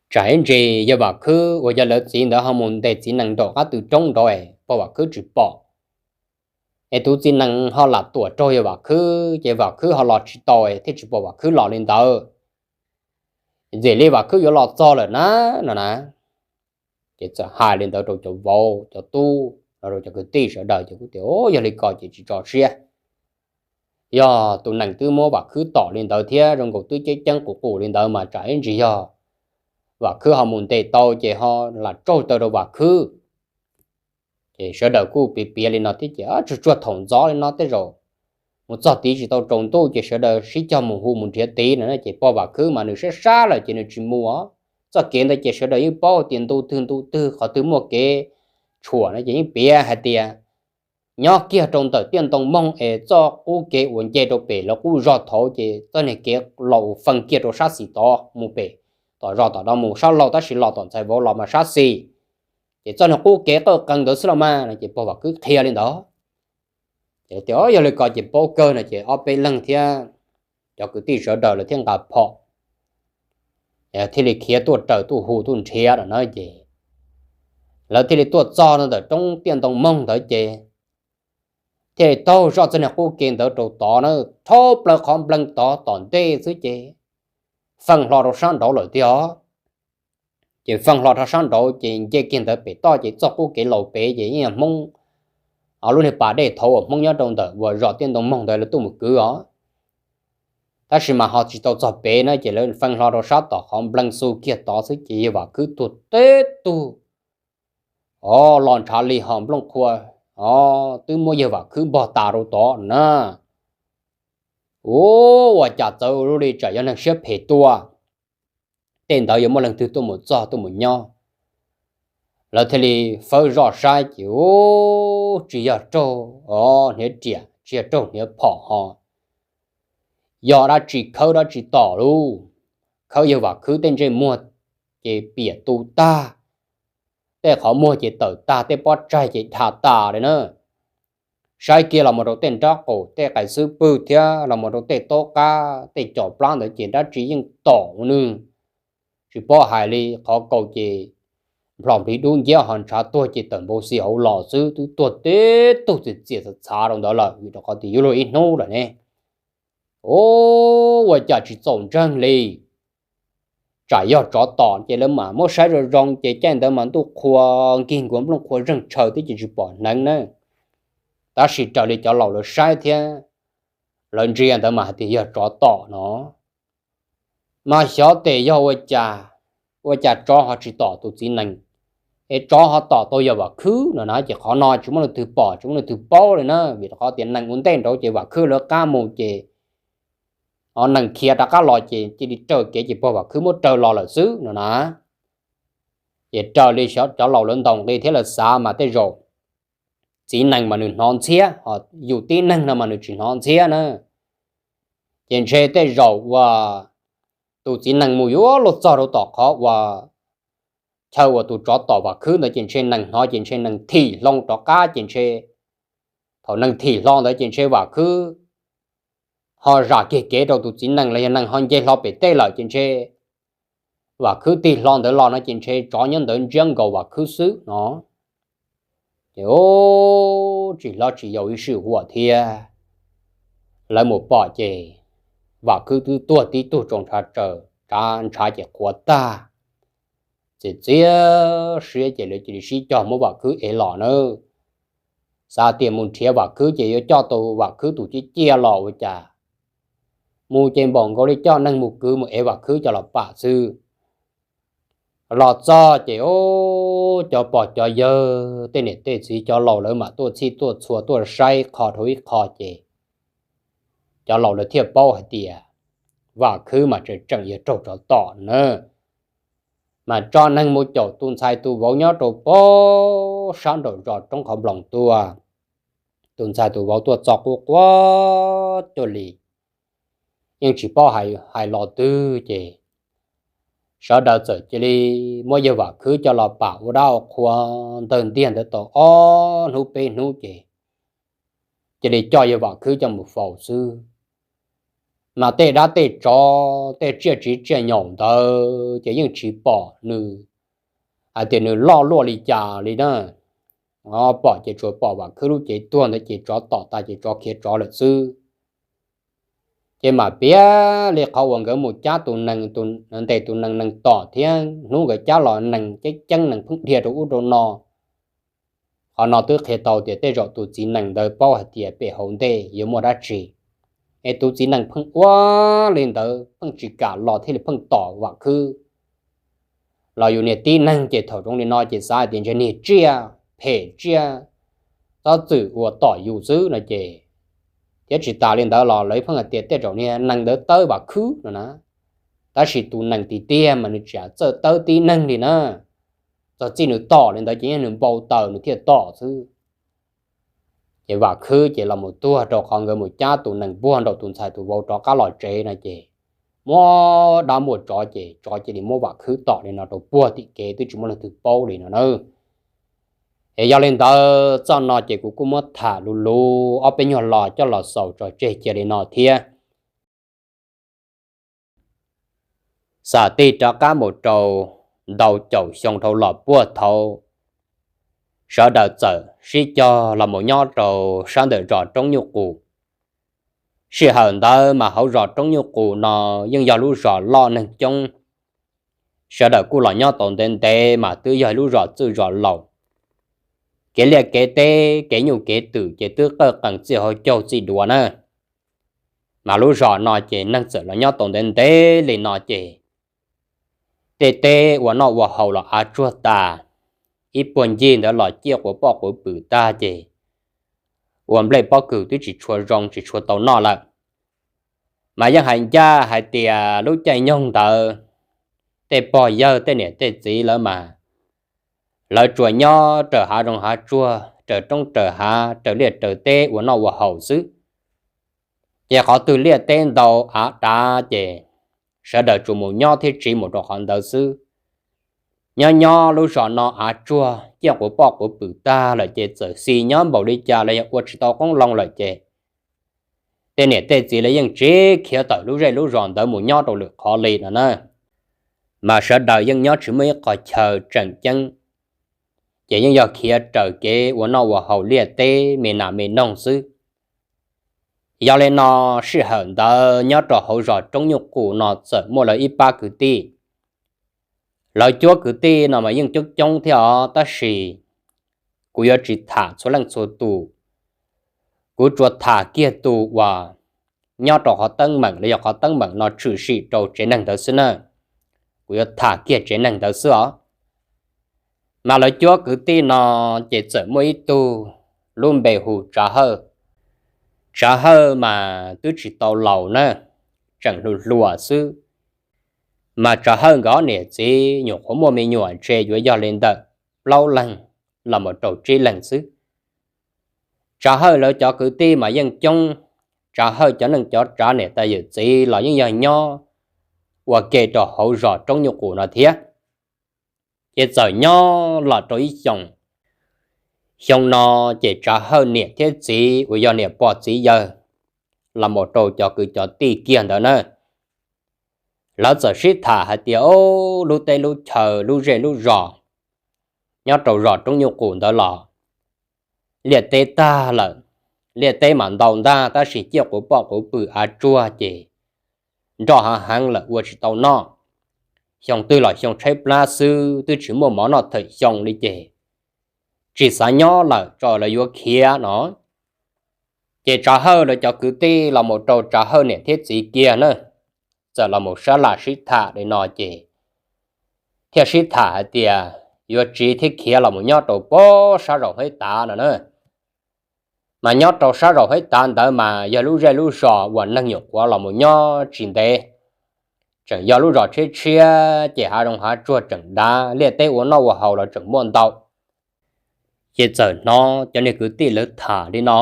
tsam ib ntsis yawg Vam Khwb uas yog lawv txiv ntawd ho mus ntes txiv nees nraum qab tw roob nraud es pog Vam Khwb tsis pom, es tus txiv nees ho lam tuam raug yawg Vam Khwb ces Vam Khwb ho los tsis tau thiaj tsis pom Vam Khwb los li ntawd. Ntxim li Vam Khwb yuav los txog lawm na, no na. Ces txawm hais li ntawd rau cov vauv cov tub los rau cov kwv tij sawv daws ces kuj tias, Yog li ko ces tsis tso siab. Yog tus nees twb muab Vam Khwb tom li ntawd thiab zoo nkaus twb ceeb ceeb qus qus li ntawd mas tsam ib ntsis yog Vam Khwb ho mus ntes tau ces ho lam tsaug taw rau Vam Khwb. Ces sawv daws kuj piav piav li no thiab ces tsuag tsuag thaum ntxov li no tej zaum mus txog tid tsis tau tsaus ntuj ces sawv daws sib cog mus hu mus nrhiav tid no ces pog Vam Khwb mas nws sab sab lawm ces nws tsis mus. Txoj kev ntawd ces sawv daws yeej paub tias ntu twg ntu twg qhov twg muaj kev tshuam no ces yeej piav hais tias nyob kiag rau ntawm tiaj ntoo moog es txoj qub kev uas nce rau pem lawv qub zog thaud ces txoj niag kev laus feej kiag rau sab xis tod mus pem, tom zos tom no mus sab laug tab sis los tom ntxhais vauv los mas sab xis. Ces txoj niag qub kev qawj qees ntawd xwb los mas no ces pog Vam Khwb qhia li ntawd. Ces tias, Yog li ko ces paub kawg no ces ob peb leeg thiab cov kwv tij sawv daws lawv thiaj nqa phom thiaj li khiav tuaj raws tuaj hu tuaj nrhiav no na ces lawv thiaj li tuaj txog ntawm roob tiaj ntoo moog ntawd ces thiaj li taug zoj txoj niag qub kev ntawd rau tod na, rhaub plaws qhov nplees tod tom ntej xwb ces feej hlo rau sab nraud lawm tiag. Ces feej hlo rau sab nraud ces nce kiag ntawd pem toj ces txoj qub kev laus pem ces yeej yog Hmoob, lub niag pas dej thaud uas Hmoob nyob rau ntawm uas zos tiaj ntoo moog ntawd lawv tuaj mus kwv os. Tab sis mas ho tsis tau txog pem na ces lawv feej hlo rau sab tom qhov nplees xu kiag tod xwb ces yawg Vam Khwb tuag teb tug, o, los ntshav li ho nplooj qhua, o, twb muab yawg Vam Khwb npog tas rau tod na. Ua cas txawv ua luaj li tsam yog neeg siab phem tuaj, tej ntawd yuav muaj leej twg tuaj mus txog tuaj mus nyob. Lawv thiaj li fawb zoj saib ces, u, tsis yog raug, o, hniav riam tsis yog raug hniav phom ho yog dab tsi khawb dab tsi tom lub, khawb yawg Vam Khwb tej ntsej muag ces piam tu tag, tej qhov muag ces tawm tag, tej pob tsaig ces dham tas li na. Saib kiag los mus rau tej nrab qaum tej qais xwb pwg thiab los mus rau tej taub qab tej cos plab ntawd ces dab tsi yeej tom ua nws tsis paub hais li. Qhov kaus ces nplhom nplig dub nciab ho ntshav tuag ces tawm npau xi hauv los xwb, twb tuag teb tug txias txias txhav txhav rau ntawd lawm vim rau qhov tias yuav luag ib hnub lawm ne. U, ua cas tsis txaus ntseeg li, tsam yog tsov tom ces lawv mam muab saib zoo zoo ces caij ntawd mas ntuj qhua nkig nkuav nplooj qhua zeeg tshaw thiab ces tsis pom hneev na. Tab sis raws li cov laus lawv saib thiab lawv ntsia ntawd mas hais tias yog tsov tom no. Mas xyov tes yog ua cas, ua cas tsov ho tsis tom tus txiv nees, es tsov ho tom tau yawg Vam Khwb no na. Ces qhov no tsis muaj leej twg pom tsis muaj leej twg paub li na, vim rau qhov tias nees ua ntej nraud ces Vam Khwb lawv qab mus ces nees khiav rov qab los ces cia li raws kev ces pog Vam Khwb muab raws los lawm xwb no na. Ces raws li cov laus lawv ntaus nqi thiab lawv xav mas tej zaum txiv nees mas nws hnov ntxhiab, yus tib neeg no mas nws tsis hnov ntxhiab na. Ces ntshe tej zaum uas tus txiv nees mus yuav luag txog rau tom qhov uas chaw uas tus tsov tom Vam Khwb ntawd ces ntshe nees hnov ces ntshe nees thim hlo rov qab ces ntshe thaum nees thim hlo ntawd ces ntshe Vam Khwb ho zam kiag kev rau tus txiv nees los yog nees ho nce hlo pem tej lawm ces ntshe Vam Khwb tig hlo ntawd los no ces ntshe tsov nyob ntawd ntsiab nkaus Vam Khwb xwb no. Ces tsis hlob tsis yau ib sij huam thiab lawv mus pom ces Vam Khwb twb tuag tib tug tsaus ntshav tsaws, ntshav ces qhuav tag. Txias txias siab ces lawv cia li sib cog muab Vam Khwb ev los na. Xav tias mus nrhiav Vam Khwb ces yuav coj tau Vam Khwb tus ciaj ciaj los ua cas mus ces npaum nkaus li coj neeg mus kwv mus ev Vam Khwb coj los pam xwb. Los txog ces cov pog cov yawg tej niam tej txiv cov laus lawv mam tuaj txhij tuaj txhua tuaj saib qho dhau ib qho ces cov laus lawv thiaj paub hais tias Vam Khwb mas tseem tseem yog raug tsov tom na. Mas tso neeg mus caum tus ntxhais tus vauv nyob rau pem sab nraum zos roob qhov nploos tuaj. Tus ntxhais tus vauv tuaj txog quaj quaj cuag li yeej tsis paub hais los twg ces sawv daws txawm cia li muab yawg Vam Khwb coj los pam ua dab ua qhua ntawg ntiag ntawd tau ob hnub peb hnub ces cia li coj yawg Vam Khwb coj mus faus xwb. Mas tej dab tej tsov tej tsiaj tsiv tsiaj nyaum ntawd ces yeej tsis pom nws hais tias nws loj luaj li cas li na. Pom ces tsuas pom Vam Khwb lub cev tuag ntawd ces tsov tom tas ces tsov khiav tsov lawm xwb. Ces mam piav li qhov uas nkawd mus cab tus nees, ntes tus nees, nees tom thiab hnub nkawd cab los nees ceeb ceeb, nees pheej dhia rau ub rau no. Qhov no twb qhia tau tias tej zaum tus txiv nees ntawd paub hais tias pem hauv ntej yuav muaj dab tsi, es tus txiv nees pheej ua li ntawd pheej tsis kam los thiaj li pheej tom Vam Khwb. Los yus niag tib neeg ces thaum zoo li no ces xav hais tias ntshe niag tsiaj phem tsiaj txhob txwm uas tom yus xwb no ces, thiab tsis tas li ntawd los lawv pheej hais tias tej zaum niag nees ntawd tawb Vam Khwb no na. Tab sis tus nees tiag tiag mas nws tsis txawj tawb tib neeg li na. Txog txij nws tom li ntawd ces yeej nws npau taws nws thiaj tom xwb. Ces Vam Khwb ces los mus tuag rau qhov nkawd mus cab tus nees puag nraum tus ntxhais tus vauv rov qab los tsev no ces, muaj dab muaj tsov ces tsov cia li muab Vam Khwb tom li no rau puag tim kev twb tsis muaj leej twg paub li no na. Es yog li ntawd txoj no ces kuv kuj muab tham luv luv ob peb nyuag lo coj los xaus tso tseg cia li no thiab. Xam tig rov qab mus rau ntau caum xyoo dhau los puag thaud, sawv daws txawm sib cog los mus nyob rau sab ntawm zos Roob Nyuj Qus. Sij hawm ntawd mas hauv zos Roob Nyuj Qus no yeej yog lub zos loj neeg coob, sawv daws kuj los nyob tau ntev ntev mas twb yog lub zos txwj zos laus. Kev liaj kev teb kev nyuj kev twm ces twb qawj qees txij hauv caug txij duav na. Mas lub zos no ces neeg txawm los nyob tau ntev ntev li no ces tej teb ua noj ua haus los av tsuag tas, ib puag ncig ntawd los ciaj quav poj quav pwm tag ces ua nplej pob kws twb tsis tshua zoo tsis tshua tau noj lawm. Mas yeej hais ncaj hais tias lub caij nyoog ntawd tej pog yawg tej niam tej txiv lawv mas lawv tsuas nyob raws hav zoov hav tsuag, raws roob raws hav, raws liaj raws teb ua noj ua haus xwb. Ces qhov twg liaj teb ntau av dav ces sawv daws tsuas mus nyob thiab tsiv mus rau qhov ntawd xwb. Nyob nyob lub zos no av tsuag ciaj quav poj quav pwm tag lawm ces txawm xis nyob npaum li cas los yog ua tsis tau qoob loo lawm ces tej niam tej txiv lawv yeej tsis khiav tawm lub zej lub zos ntawd mus nyob rau lwm qhov li no na. Mas sawv daws yeej nyob tsis muaj ib qho chaw tseem ceeb, ces yeej yog khiav raws kev ua noj ua haus liaj teb me nas me noog xwb. Yog li no, sij hawm ntawd nyob rau hauv zos Roob Nyuj Qus no txawm muaj lawv ib pab kwv tij. Lawv cuab kwv tij no mas yeej coob coob thiab os, tab sis kuv yuav tsis tham txhua leej txhua tus. Kuv tsuas tham kiag tus uas nyob rau qhov teeb meem los yog qhov teeb meem no tshwm sim rau tsev neeg ntawd xwb na. Kuv yuav tham kiag tsev neeg ntawd xwb os. Mas lawv cuab kwv tij no ces txawm muaj ib tug lub npe hu Tsav Hawj. Tsav Hawj mas twb tsis tau laus na, tseem hluas hluas xwb. Mas Tsav Hawj nkawd ob niam txiv nyuam qhuav muaj me nyuam ntshe yuav yog li ntawm plaub leeg los mus rau tsib leeg xwb. Tsav Hawj lawv cov kwv tij mas yeej coob, Tsav Hawj cov neej cov tsav niam tais yawm txiv los yeej yog nyob ua ke rau hauv zos Roob Nyuj Qus no thiab. Ces txawm nyob los rau ib xyoos, xyoo no ces Tsav Hawj niam thiab txiv uas yog niam pog txiv yawg los mus rau cov kwv cov tij kiag ntawd na, lawv txawm sib tham hais tias, o, lub teb lub chaw lub zej lub zos nyob rau zos Roob Nyuj Qus ntawd los liaj teb tag lawm, liaj teb mas ntau ntag tab sis ciaj quv poj quv pw av tsuag ces nroj hav heev lawm ua tsis tau noj. Xyoo twg los xyoo tshaib plab xwb twb tsis muaj mov noj thawm xyoo li ces tsis xav nyob lawm tso lawv yuav khiav no. Ces Tsav Hawj lawv cov kwv tij los mus rau Tsav Hawj niam thiab txiv kiag na, txawm los mus sab laj sib tham li no ces thiaj sib tham hais tias yuav tsiv thiab khiav los mus nyob rau pob sab zaum Huab Tav no na. Mas nyob rau sab zaum Huab Tav ntawd mas yog lub zej lub zos uas neeg nyuam qhuav los mus nyob tsis ntev, tseem yog lub zos tshiab tshiab ces hav zoov hav tsuag tseem dav, liaj teb ua noj ua haus los tseem muaj ntau. Ces txawm hnov cov niag kwv tij lawv tham li no,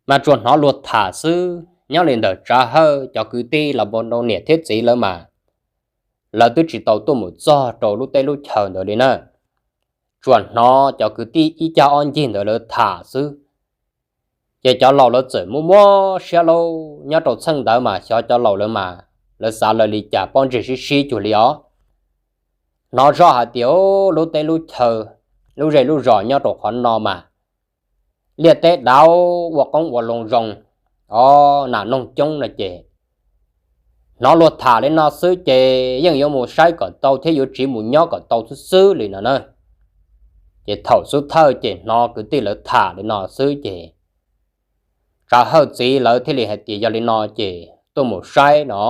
mas tsuas hnov luag tham xwb, nyob li ntawm Tsav Hawj cov kwv tij los mus rau niam thiab txiv lawv mas lawv twb tsis tau tuaj mus txog rau lub teb lub chaw ntawd li na. Tsuas hnov cov kwv tij ib cag ob ncig ntawd lawv tham xwb. Ces cov laus lawv txawm muab muab siab lauj, nyob rau txheej ntawd mas xyov cov laus lawv mas lawv xav lawv li cas, pob ntseg sib sib cuag li os. Hnov zoj hais tias lub teb lub chaw, lub zej lub zos nyob rau qhov no mas liaj teb dav, ua qoob ua loo zoo, o, nas noog coob no ces hnov luag tham li no xwb ces yeej yuav mus saib kom tau thiab yuav tsiv mus nyob kom tau xwb xwb li no na. Ces thaum xub thawj ces hnov kwv tij lawv tham li no xwb ces Tsav Hawj txiv lawv thiaj li hais tias yog li no ces tuaj mus saib no.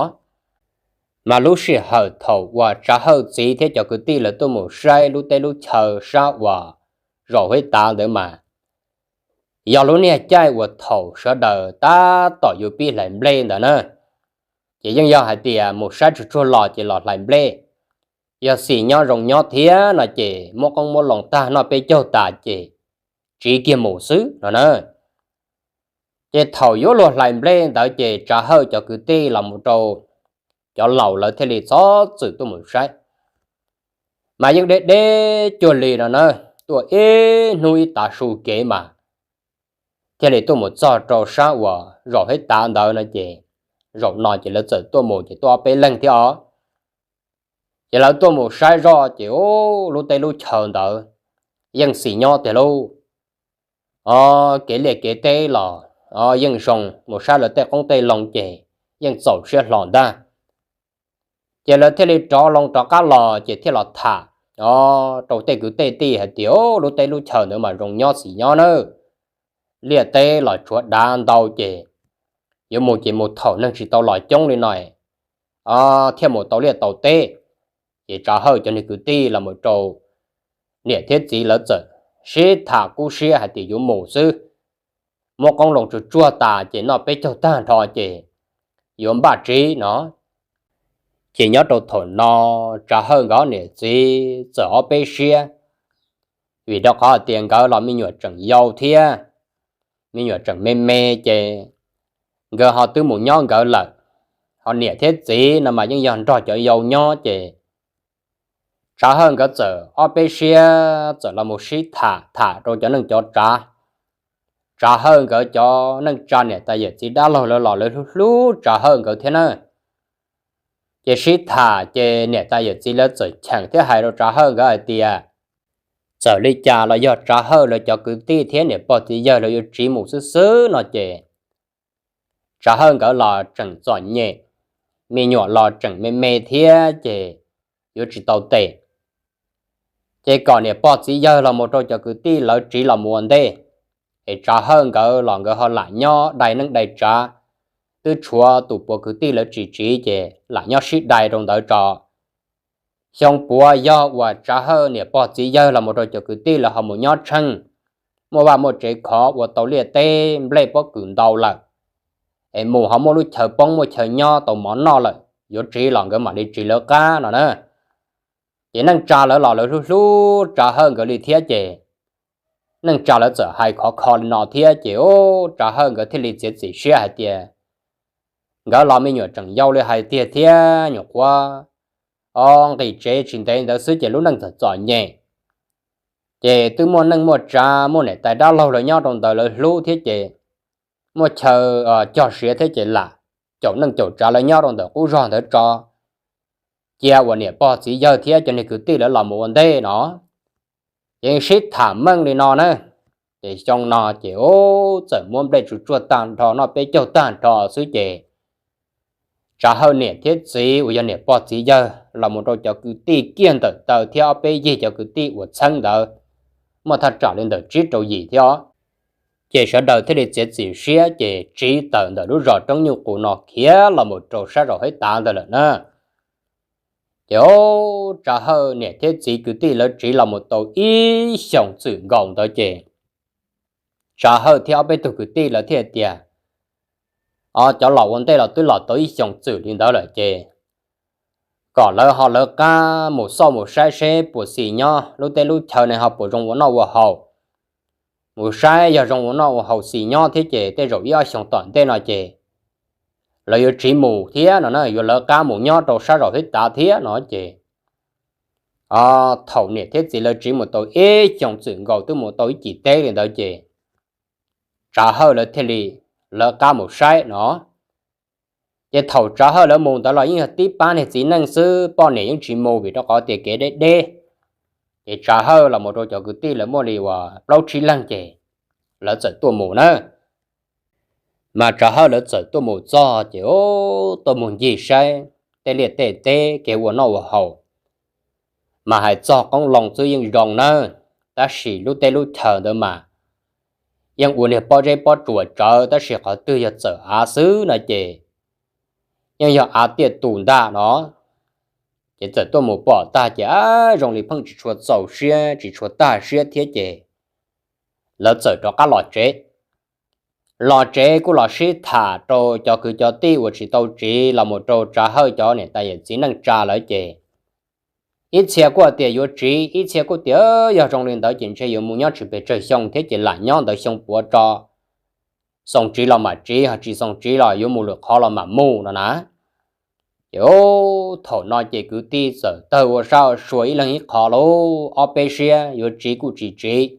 Mas lub sij hawm thaum uas Tsav Hawj txiv thiab cov kwv tij lawv tuaj mus saib lub teb lub chaw sab uas zaum hib tav ntawd mas yog lub niag caij uas thaum sawv daws tab tom yuav pib hlais nplej ntawd na. Ces yeej yog hais tias mus saib tsuag tsuag los ces los hlais nplej, yog xis nyob zoo nyob thiab no ces muab qoob muab loo tag noj peb caug tas ces tsiv kiag mus xwb no na. Ces thaum yuav luag hlais nplej ntawd ces Tsav Hawj cov kwv tij los mus rau cov laus lawv thiaj li txhob txwm tuaj mus saib. Mas yeej deb deb cuag li no na, tuaj ib hnub ib tav su kev mas thiaj li tuaj mus txog rau sab uas zaum hib tav ntawd no ces zaum no ces lawv txawm tuaj mus ces tuaj ob peb leeg thiab os. Ces lawv tuaj mus saib zoj ces lub teb lub chaw ntawd yeej xis nyob tiag lauj. O, kev liaj kev teb los yeej zoo, mus saib lawv tej qoob tej loo ces yeej txaus siab hlo ntag. Ces lawv thiaj li rov loo rov qab los ces thiaj los tham, o, rau tej kwv tej tij hais tias lub teb lub chaw ntawd mas zoo nyob xis nyob na, liaj teb los tshuav dav ntau ces yuav mus ces mus thaum neeg tsis tau los coob li no, o, thiaj mus tau liaj tau teb. Ces Tsav Hawj cov niag kwv tij los mus rau niam thiab txiv lawv txawm sib tham kub siab hais tias yuav mus xwb, muab qoob loo tsuag tsuag tas ces noj peb caug tag nrho ces yuav npaj tsiv no. Ces nyob rau thaum no Tsav Hawj nkawd niam txiv txawm ob peb siab, vim rau qhov hais tias nkawd los me nyuam tseem yau thiab, me nyuam tseem me me ces nkawd ho twb mus nyob nkawd lawm, ho niam thiab txiv no mas yeej yog nrog cov yau nyob ces Tsav Hawj nkawd txawm ob peb siab txawm los mus sib tham tham rau cov neej cov tsav. Tsav Hawj nkawd cov neej tsa niam tais yawm txiv dab laug lawv los lawv hlub hlub Tsav Hawj nkawd thiab na. Ces sib tham ces niam tais yawm txiv lawv txawm cheem thiab hais rau Tsav Hawj nkawd hais tias txawm li cas los yog Tsav Hawj lawv cov kwv tij thiab niam pog txiv yawg lawv yuav tsiv mus xwb xwb no ces Tsav Hawj nkawd los tseem txom nyem, me nyuam los tseem me me thiab ces yuav tsis tau tes. Ces kom niam pog txiv yawg los mus rau cov kwv tij lawv tsiv los mus ua ntej, es Tsav Hawj nkawd los nkawd ho lam nyob dai neej dai tsav, twb tshuav tus puav kwv tij lawv tsis tsiv ces lam nyob sib dai rau ntawd tso. Xyoo puav yog uas Tsav Hawj niam pog txiv yawg los mus rau cov kwv tij lawv ho mus nyob tsheej, muaj vaj muaj tsev khov ua tau liaj teb nplej pob kws ntau lawm, es mus ho muaj lub chaw poob muaj chaw nyob tau mov noj lawm, yuav tsiv los nkawd mam li tsiv lawv qab no na. Ces neej tsa lawv los lawv hlub hlub Tsav Hawj nkawd li thiab ces neej tsa lawv txawm hais khov kho li no thiab ces Tsav Hawj nkawd thiaj li txiav txim siab hais tias nkawd los me nyuam tseem yau li hais tiag thiab nyuam qhuav o nqis tsev tsis ntev ntawd xwb ces lub neej txawm txom nyem. Ces twb muaj neej muaj tsav muaj niam tais dab laug lawv nyob rau ntawd lawv hlub thiab ces muaj chaw cog siav thiab ces lam caum neej caum tsav lawv nyob rau ntawm qub zog ntawd tso, cia uas niam pog txiv yawg thiab cov niag kwv tij lawv los mus ua ntej no. Ces sib tham meej li no na, ces xyoo no ces txawm muab nplej tsuag tsuag tag nrho noj peb caug tag nrho xwb ces Tsav Hawj niam thiab txiv uas yog niam pog txiv yawg los mus rau cov kwv tij kiag ntawm taw thiab ob peb yig cov kwv tij uas txheeb ntawd muaj thaj tsam li ntawm tsib rau yim thiab os. Ces sawv daws thiaj li txiav txim siab ces tsiv tawm ntawm lub zos Roob Nyuj Qus no khiav los mus rau sab zos Hib Tav ntawd lawm na. Ces Tsav Hawj niam thiab txiv kwv tij lawv tsiv los mus tau ib xyoos txwm nkaus ntawd ces Tsav Hawj thiab ob peb tug kwv tij lawv thiaj tias, o, cov laus ua ntej los twb los tau ib xyoos txwm li ntawd lawm ces kom lawv ho lawv qab mus xauj mus saib seb puas xis nyob lub teb lub chaw ne ho puas zoo ua noj ua haus. Mus saib yog zoo ua noj ua haus xis nyob thiab ces tej zaum ib ob xyoos tom ntej no ces lawv yuav tsiv mus thiab no na, yuav lawv qab mus nyob rau sab zos Hib Tav thiab no ces thaum niam thiab txiv lawv tsiv mus tau ib xyoos txwm nkaus twb mus tau ib cim teb li ntawd ces Tsav Hawj lawv thiaj li lawv qab mus saib no. Ces thaum Tsav Hawj lawv mus ntawd los yeej yog tib pab niag txiv neej xwb, poj niam yeej tsis mus vim rau qhov tias kev deb deb. Ces Tsav Hawj los mus rau cov kwv tij lawv muaj li uas plaub tsib leeg ces lawv txawm tuaj mus na. Mas Tsav Hawj lawv txawm tuaj mus txog ces tuaj mus ncig saib tej liaj tej teb kev ua noj ua haus. Mas hais txog qoob loo xwb yeej zoo nawb, tab sis lub teb lub chaw ntawd mas yeej ua niag pob zeb pob tsuas tsawv, tab sis qhov twg yog txawm av xwb no ces yeej yog av tiaj tus ntag no. Ces txawm tuaj mus pom tag ces zoo li pheej tsis tshua txaus siab tsis tshua tag siab thiab ces lawv txawm rov qab los tsev. Los tsev kuj los sib tham rau cov kwv cov tij uas tsis tau tsiv los mus rau Tsav Hawj cov niam tais yawm txiv neej tsa lawv ces ib txhia kuj tias yuav tsiv, ib txhia kuj tias yog zoo li ntawd ces ntshe yuav mus nyob tsis pes tsawg xyoo thiab ces lam nyob ntawd xyoo puav tso, xoo tsiv los mam tsiv, ho tsis xoo tsiv los yuav mus lwm qhov los mam mus no na. Ces thaum no ces kwv tij txawm tawg ua sab ua sua ib leeg ib qho lauj, ob peb siab yuav tsiv kuj tsis tsiv.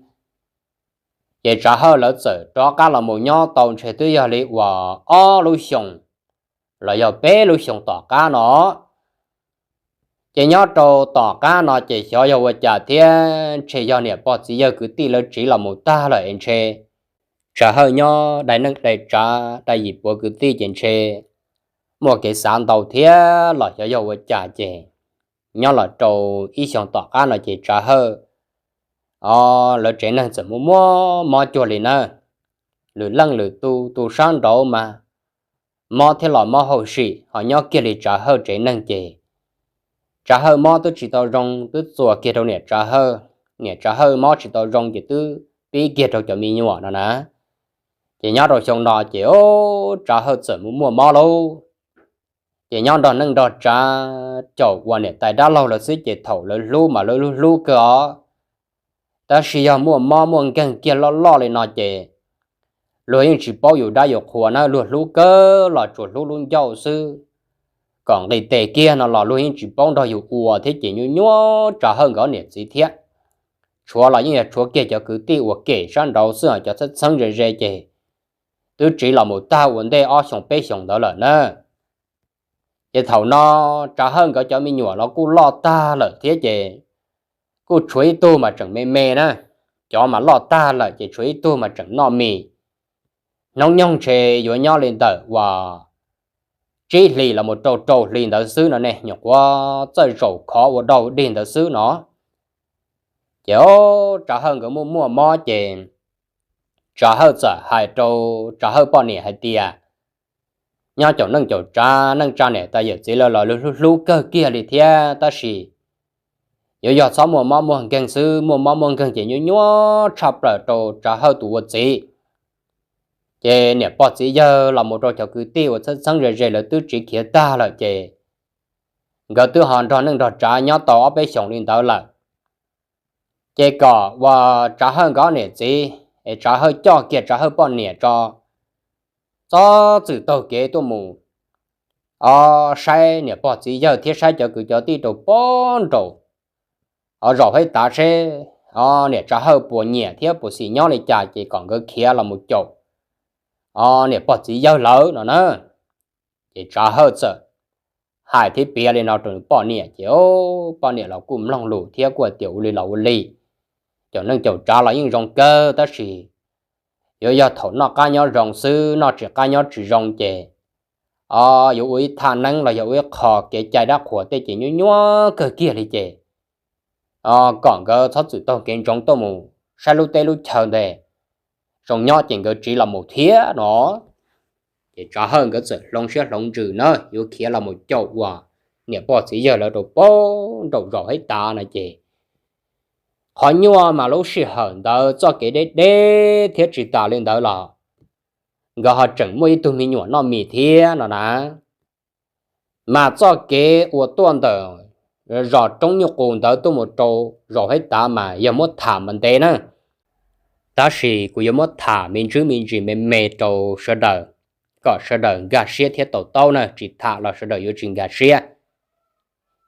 Ces Tsav Hawj lawv txawm rov qab los mus nyob tau ntshe twb yog li uas ob lub xyoos los yog peb lub xyoos tom qab no. Ces nyob rau tom qab no ces xyov yog ua cas thiab ntshe yog niam pog txiv yawg kwv tij lawv tsiv los mus tag lawm es ntshe Tsav Hawj nyob dai neej dai tsav dai yim puav kwv tij ces ntshe muaj kev xav ntau thiab los xyov yog ua cas ces nyob los rau ib xyoos tom qab no ces Tsav Hawj o lawv tsev neeg txawm muaj muaj mob cuag li na. Lwm leej lwm tus, tus sab nraud mas mob thiab los mob hauj sim ho nyob kiag li Tsav Hawj tsev neeg ces Tsav Hawj mob twb tsis tau zoo twb txuas kiag rau niam Tsav Hawj, niam Tsav Hawj mob tsis tau zoo ces twb pib kiag rau cov me nyuam no na. Ces nyob rau xyoo no ces Tsav Hawj txawm muaj muaj mob lauj. Ces nyob nrog neej nrog tsav caum uas niam tais dab laug lawv xwb ces thaum lawv hlub mas lawv hlub hlub kawg os. Tab sis yog muaj mob muaj nkeeg kiag loj loj li no ces luag yeej tsis paub yus dab yus qhua na, luag hlub kawg los tsuas hlub lub ncauj xwb. Kom nqis tes kiag no los luag yeej tsis paub nrog yus ua thiab ces nyuaj nyuaj Tsav Hawj nkawd niam txiv thiab. Tshuav los yeej yog tshuav kiag cov kwv tij uas kem sab nraud xwb, cov txheeb txheeb ze ze ces twb tsiv los mus tag ua ntej ob xyoos peb xyoos ntawd lawm na. Ces thaum no Tsav Hawj nkawd cov me nyuam los kuj loj tag lawm thiab ces kuj tshuav ib tug mas tseem me me na. Cov mas loj tag lawm ces tshuav ib tug mas tseem noj mis. Hnub nyoog ntshe yuav nyob li ntawm uas tsib hlis los mus rau rau hli ntawd xwb no ne, nyuam qhuav txawj zaum khov ua dau dig ntawd xwb no. Ces Tsav Hawj nkawd muaj muaj mob ces Tsav Hawj txawm hais rau Tsav Hawj poj niam hais tias, nyob caum neej caum tsav neej tsa niam tais yawm txiv lawv los luag hlub hlub kawg kiag li thiab tab sis yuav yog txhob muaj mob muaj nkeeg xwb, muaj mob muaj nkeeg ces nyuaj nyuaj tshaj plaws rau Tsav Hawj tus ua txiv. Ces niam pog txiv yawg los mus rau cov kwv tij uas txheeb txheeb ze ze lawv twb tsiv khiav tag lawm ces nkawd twb ho nrog neej nrog tsav nyob tau ob peb xyoos li ntawd lawm. Ces kom uas Tsav Hawj nkawd niam txiv es Tsav Hawj coj kiag Tsav Hawj poj niam tso txhob txwm taug kev tuaj mus o saib niam pog txiv yawg thiab saib cov kwv cov tij rau pem nraum o zaum Haib Tav seb o niam Tsav Hawj puas nyiam thiab puas xis nyob li cas ces kom nkawd khiav los mus caum o niam pog txiv yawg lawv no na. Ces Tsav Hawj txawm hais thiab piav li no rau nws poj niam ces poj niam los kuj mloog lus thiab kuj tias ua li los ua li. Caum neej caum tsav los yeej zoo kawg tab sis yuav yog thaum noj qab nyob zoo xwb, noj tsis qab nyob tsis zoo ces o yuav ua ib thaj neeb los yog ua ib qho kev cai dab qhuas tej ces nyuaj nyuaj kawg kiag li ces o kom nkawd txhob txwm taug kev ntsoov tuaj mus saib lub teb lub chaw ntawd zoo nyob ces nkawd tsiv los mus thiab no. Ces Tsav Hawj nkawd txawm hloov siab hloov ntsws na yuav khiav los mus caum uas niam pog txiv yawg lawv rau pem nraum zaum Haib Tav no ces qhov nyuaj mas lub sij hawm ntawd txoj kev deb deb thiab tsis tas li ntawd los nkawd ho tseem muaj ib tug me nyuam noj mis thiab no na. Mas txoj kev uas tuaj ntawm zos Roob Nyuj Qus ntawd tuaj mus rau zaum Haib Tav mas yog muab tham mas ntev na. Tab sis kuv yuav muab tham me ntsis me ntsis me me rau sawv daws kom sawv daws nkag siab thiab to taub na, tsis tham los sawv daws yuav tsis nkag siab.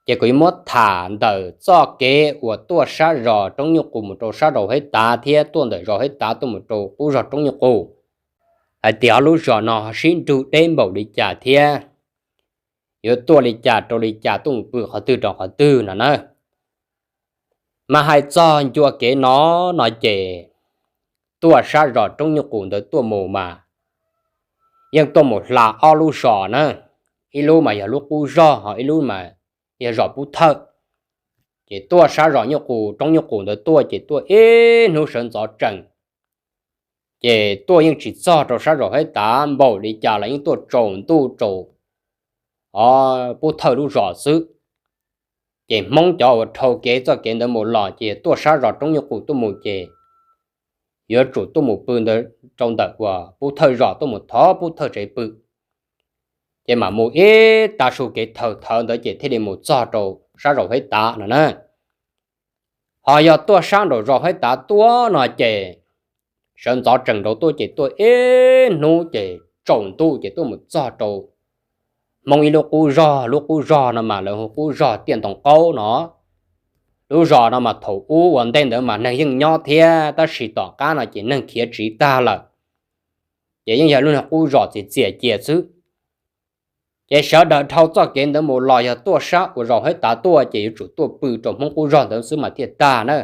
Ces kuv yuav muab tham ntawm txoj kev uas tuaj sab zos Roob Nyuj Qus mus rau sab zaum Haib Tav thiab tuaj ntawm zaum Haib Tav tuaj mus rau qub zos Roob Nyuj Qus. hais tias lub zos no sib nrug deb npaum li cas thiab yuav tuaj li cas rau li cas, tuaj mus pw qhov twg rau qhov twg no na. Mas hais txog ncua kev no, no ces tuaj sab zos Roob Nyuj Qus ntawd tuaj mus mas yeej tuaj mus hla ob lub zos na. Ib lub mas yog lub Qub Zog, ho ib lub mas yog zos Pub Thawj. Ces tuaj sab zos Nyuj Qus, Roob Nyuj Qus ntawd tuaj ces tuaj ib hnub sawv ntxov tsees, ces tuaj yeej tsis txog rau sab zos Huab Tav, npaum li cas los yeej tuaj tsaus ntuj rau Pub Thawj lub zos xwb. Ces Hmoob cov uas dhau kev txoj kev ntawd mus los ces tuaj sab zos Roob Nyuj Qus tuaj mus ces yuav tsum tuaj mus pw ntawd, rau ntawm uas Pub Thawj zos tuaj mus thov Pub Thawj tsev pw. Ces mam mus ib tav su kev thawv thawv ntawd ces thiaj li mus txog rau sab zos Huab Tav no na. Ho yog tuaj sab nraum zos Huab Tav tuaj no ces sawv ntxov tsees nraud tuaj ces tuaj ib hnub ces tsaus ntuj ces tuaj mus txog rau Hmoob ib lub qub zog. Lub qub zog no mas lawv hu Qub Zog Tiaj Ntoo Qaub no. Lub zos no mas thaum ub ua ntej ntawd mas neeg yeej nyob thiab, tab sis tom qab no ces neeg khiav tsiv tag lawm, ces yeej yog lub niag qub zos txias txias cia xwb. Ces sawv daws dhau txoj kev ntawd mus los yog tuaj sab uas zos Huab Tav tuaj ces yuav tsum tuaj pw rau Hmoob Qub Zog ntawd xwb mas thiaj tag na.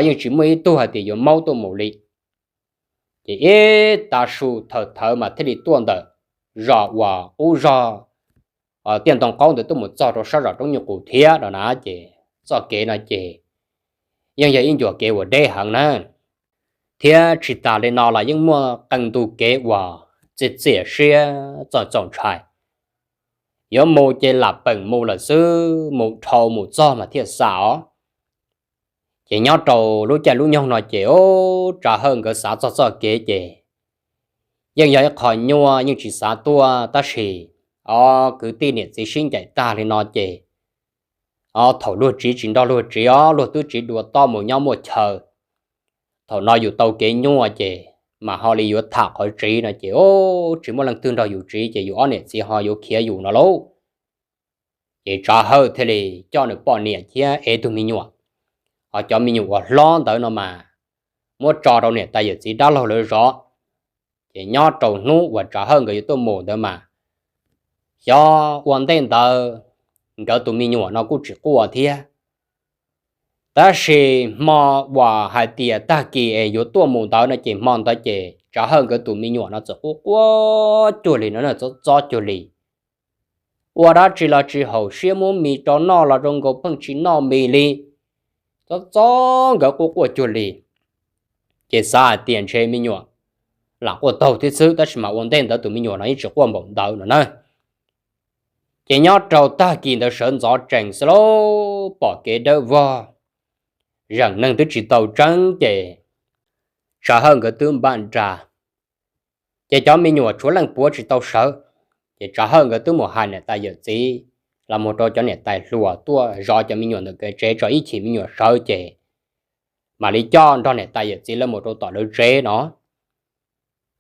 Yeej tsis muaj ib tug hais tias yuav maub tuaj mus li. Ces ib tav su thawv thawv mas thiaj li tuaj ntawm zos uas Qub Zog Tiaj Ntoo Qaub ntawd tuaj mus txog rau sab zos Roob Nyuj Qus thiab no na. Ces txoj kev no ces yeej yog ib ncua kev uas deb heev na. Thiab tsis tas li no los yeej muaj qee ntug kev uas txias txias siab txaus txaus ntshai. Yuav mus ces lam peem mus lawm xwb, mus dhau mus txog mas thiaj xam os. Ces nyob rau lub caij lub nyoog no ces Tsav Hawj nkawd xav txog txoj kev ces yeej yog ib qho nyuaj yeej tsis xav tuaj, tab sis o kwv tij niam txiv sib ncaim tag li no ces o thaum luag tsiv tsis nrog luag tsiv os, luag twb tsiv dua toj mus nyob muaj chaw. Thaum no yus tau kev nyuaj ces mas ho li yuav tham qhov tsiv no ces tsis muaj leej twg nrog yus tsiv ces yus ob niam txiv ho yuav khiav yus no lauj. Ces Tsav Hawj thiaj li coj nws poj niam thiab ev tug me nyuam, ho cov me nyuam uas hlob ntawd no mas muab tso rau niam tais yawm txiv dab laug lawv zov. Ces nyob rau hnub uas Tsav Hawj nkawd yuav tuaj mus ntawd mas xyov ua ntej ntawd nkawd tus me nyuam no kuj tsis quaj thiab. Tab sis hmo uas hais tias tag kis es yuav tuaj mus ntawd no ces hmo ntawd ces Tsav Hawj nkawd tus me nyuam no txawm quaj quaj cuag li no, txob txob cuag li. Ua dab tsi los tsis haum siab, muab mis rau noj los zoo nkaus pheej tsis noj mis li, txob txob nkawd quaj quaj cuag li. Ces xav hais tias ntshe me nyuam lam quaj taug thiab xwb, tab sis mas ua ntej ntawd tus me nyuam no yeej tsis quaj npaum ntawd no na. Ces nyob rau tag kis ntawd sawv ntxov tsees xwb lauj, pom kev dawb vog, zeem neeg twb tsis tau tseeb ces Tsav Hawj nkawd twb npaj nra. Ces cov me nyuam tshuav leej puav tsis tau sawv, ces Tsav Hawj nkawd twb mus hais niam tais yawm txiv los mus rau cov niam tais hluas tuaj zov cov me nyuam ntawm kev tsev tso ib chim me nyuam sawv ces mam li coj nrog niam tais yawm txiv lawv mus rau tom lawv tsev no.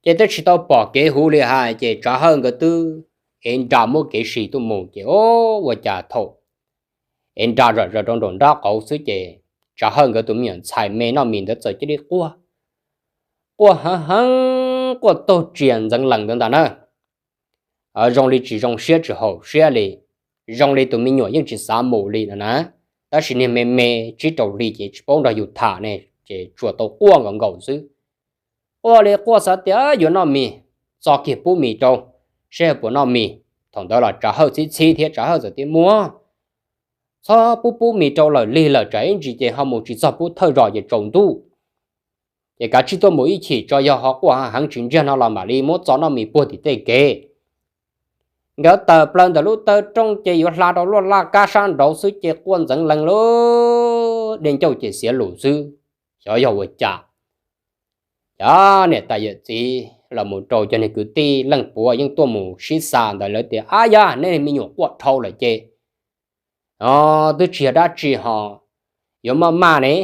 Ces twb tsis tau pom kev huv li hais ces Tsav Hawj nkawd twb ev nra muab kev si tuaj mus ces o ua cas thaum ev nra zom zaws rau nraum nrab qauv xwb ces Tsav Hawj nkawd tus me nyuam ntxhais me noj mis ntawd txawm cia li quaj, quaj heev heev, quaj taug tsias ntxeev lees ntawd ntag na. Zoo li tsis zoo siab tsis haum siab li, zoo li tus me nyuam yeej tsis xav mus li no na. Tab sis niag me me tsib rau hli ces tsis paub nrog yus tham ne, ces tsuas tau quaj nkaus nkaus xwb. Quaj li quaj xav tias yuav noj mis, txo kiag pub mis rau, seb puas noj mis. Thaum ntawd los Tsav Hawj txhib txhib thiab Tsav Hawj txawm tias muab, txhob pub pub mis rau lawm, lig lawm tsam ib ntsis ces ho mus tsis txog Pub Thawj zos ces tsaus ntuj. Ces kav tsij tuaj mus ib chim tso, yog ho quaj heev tsis ntsiag no los mam li muab txo noj mis puag tim tej kev. Nkawd tawm plaws ntawm lub taw rooj ces yuav hla rau luaj laj kab sab nraud xwb ces quaj ntxeev lees lub dej ncauj ces xiav lus xwb. Xyov yog ua cas, cov niam tais yawm txiv los mus rau cov niag kwv tij leej puav yeej tuaj mus sib xa ntawd, lawv tias ab yam nej me nyuam quaj dhau lawm ces twb tsis yog dab tsi ho yuav maj maj ne,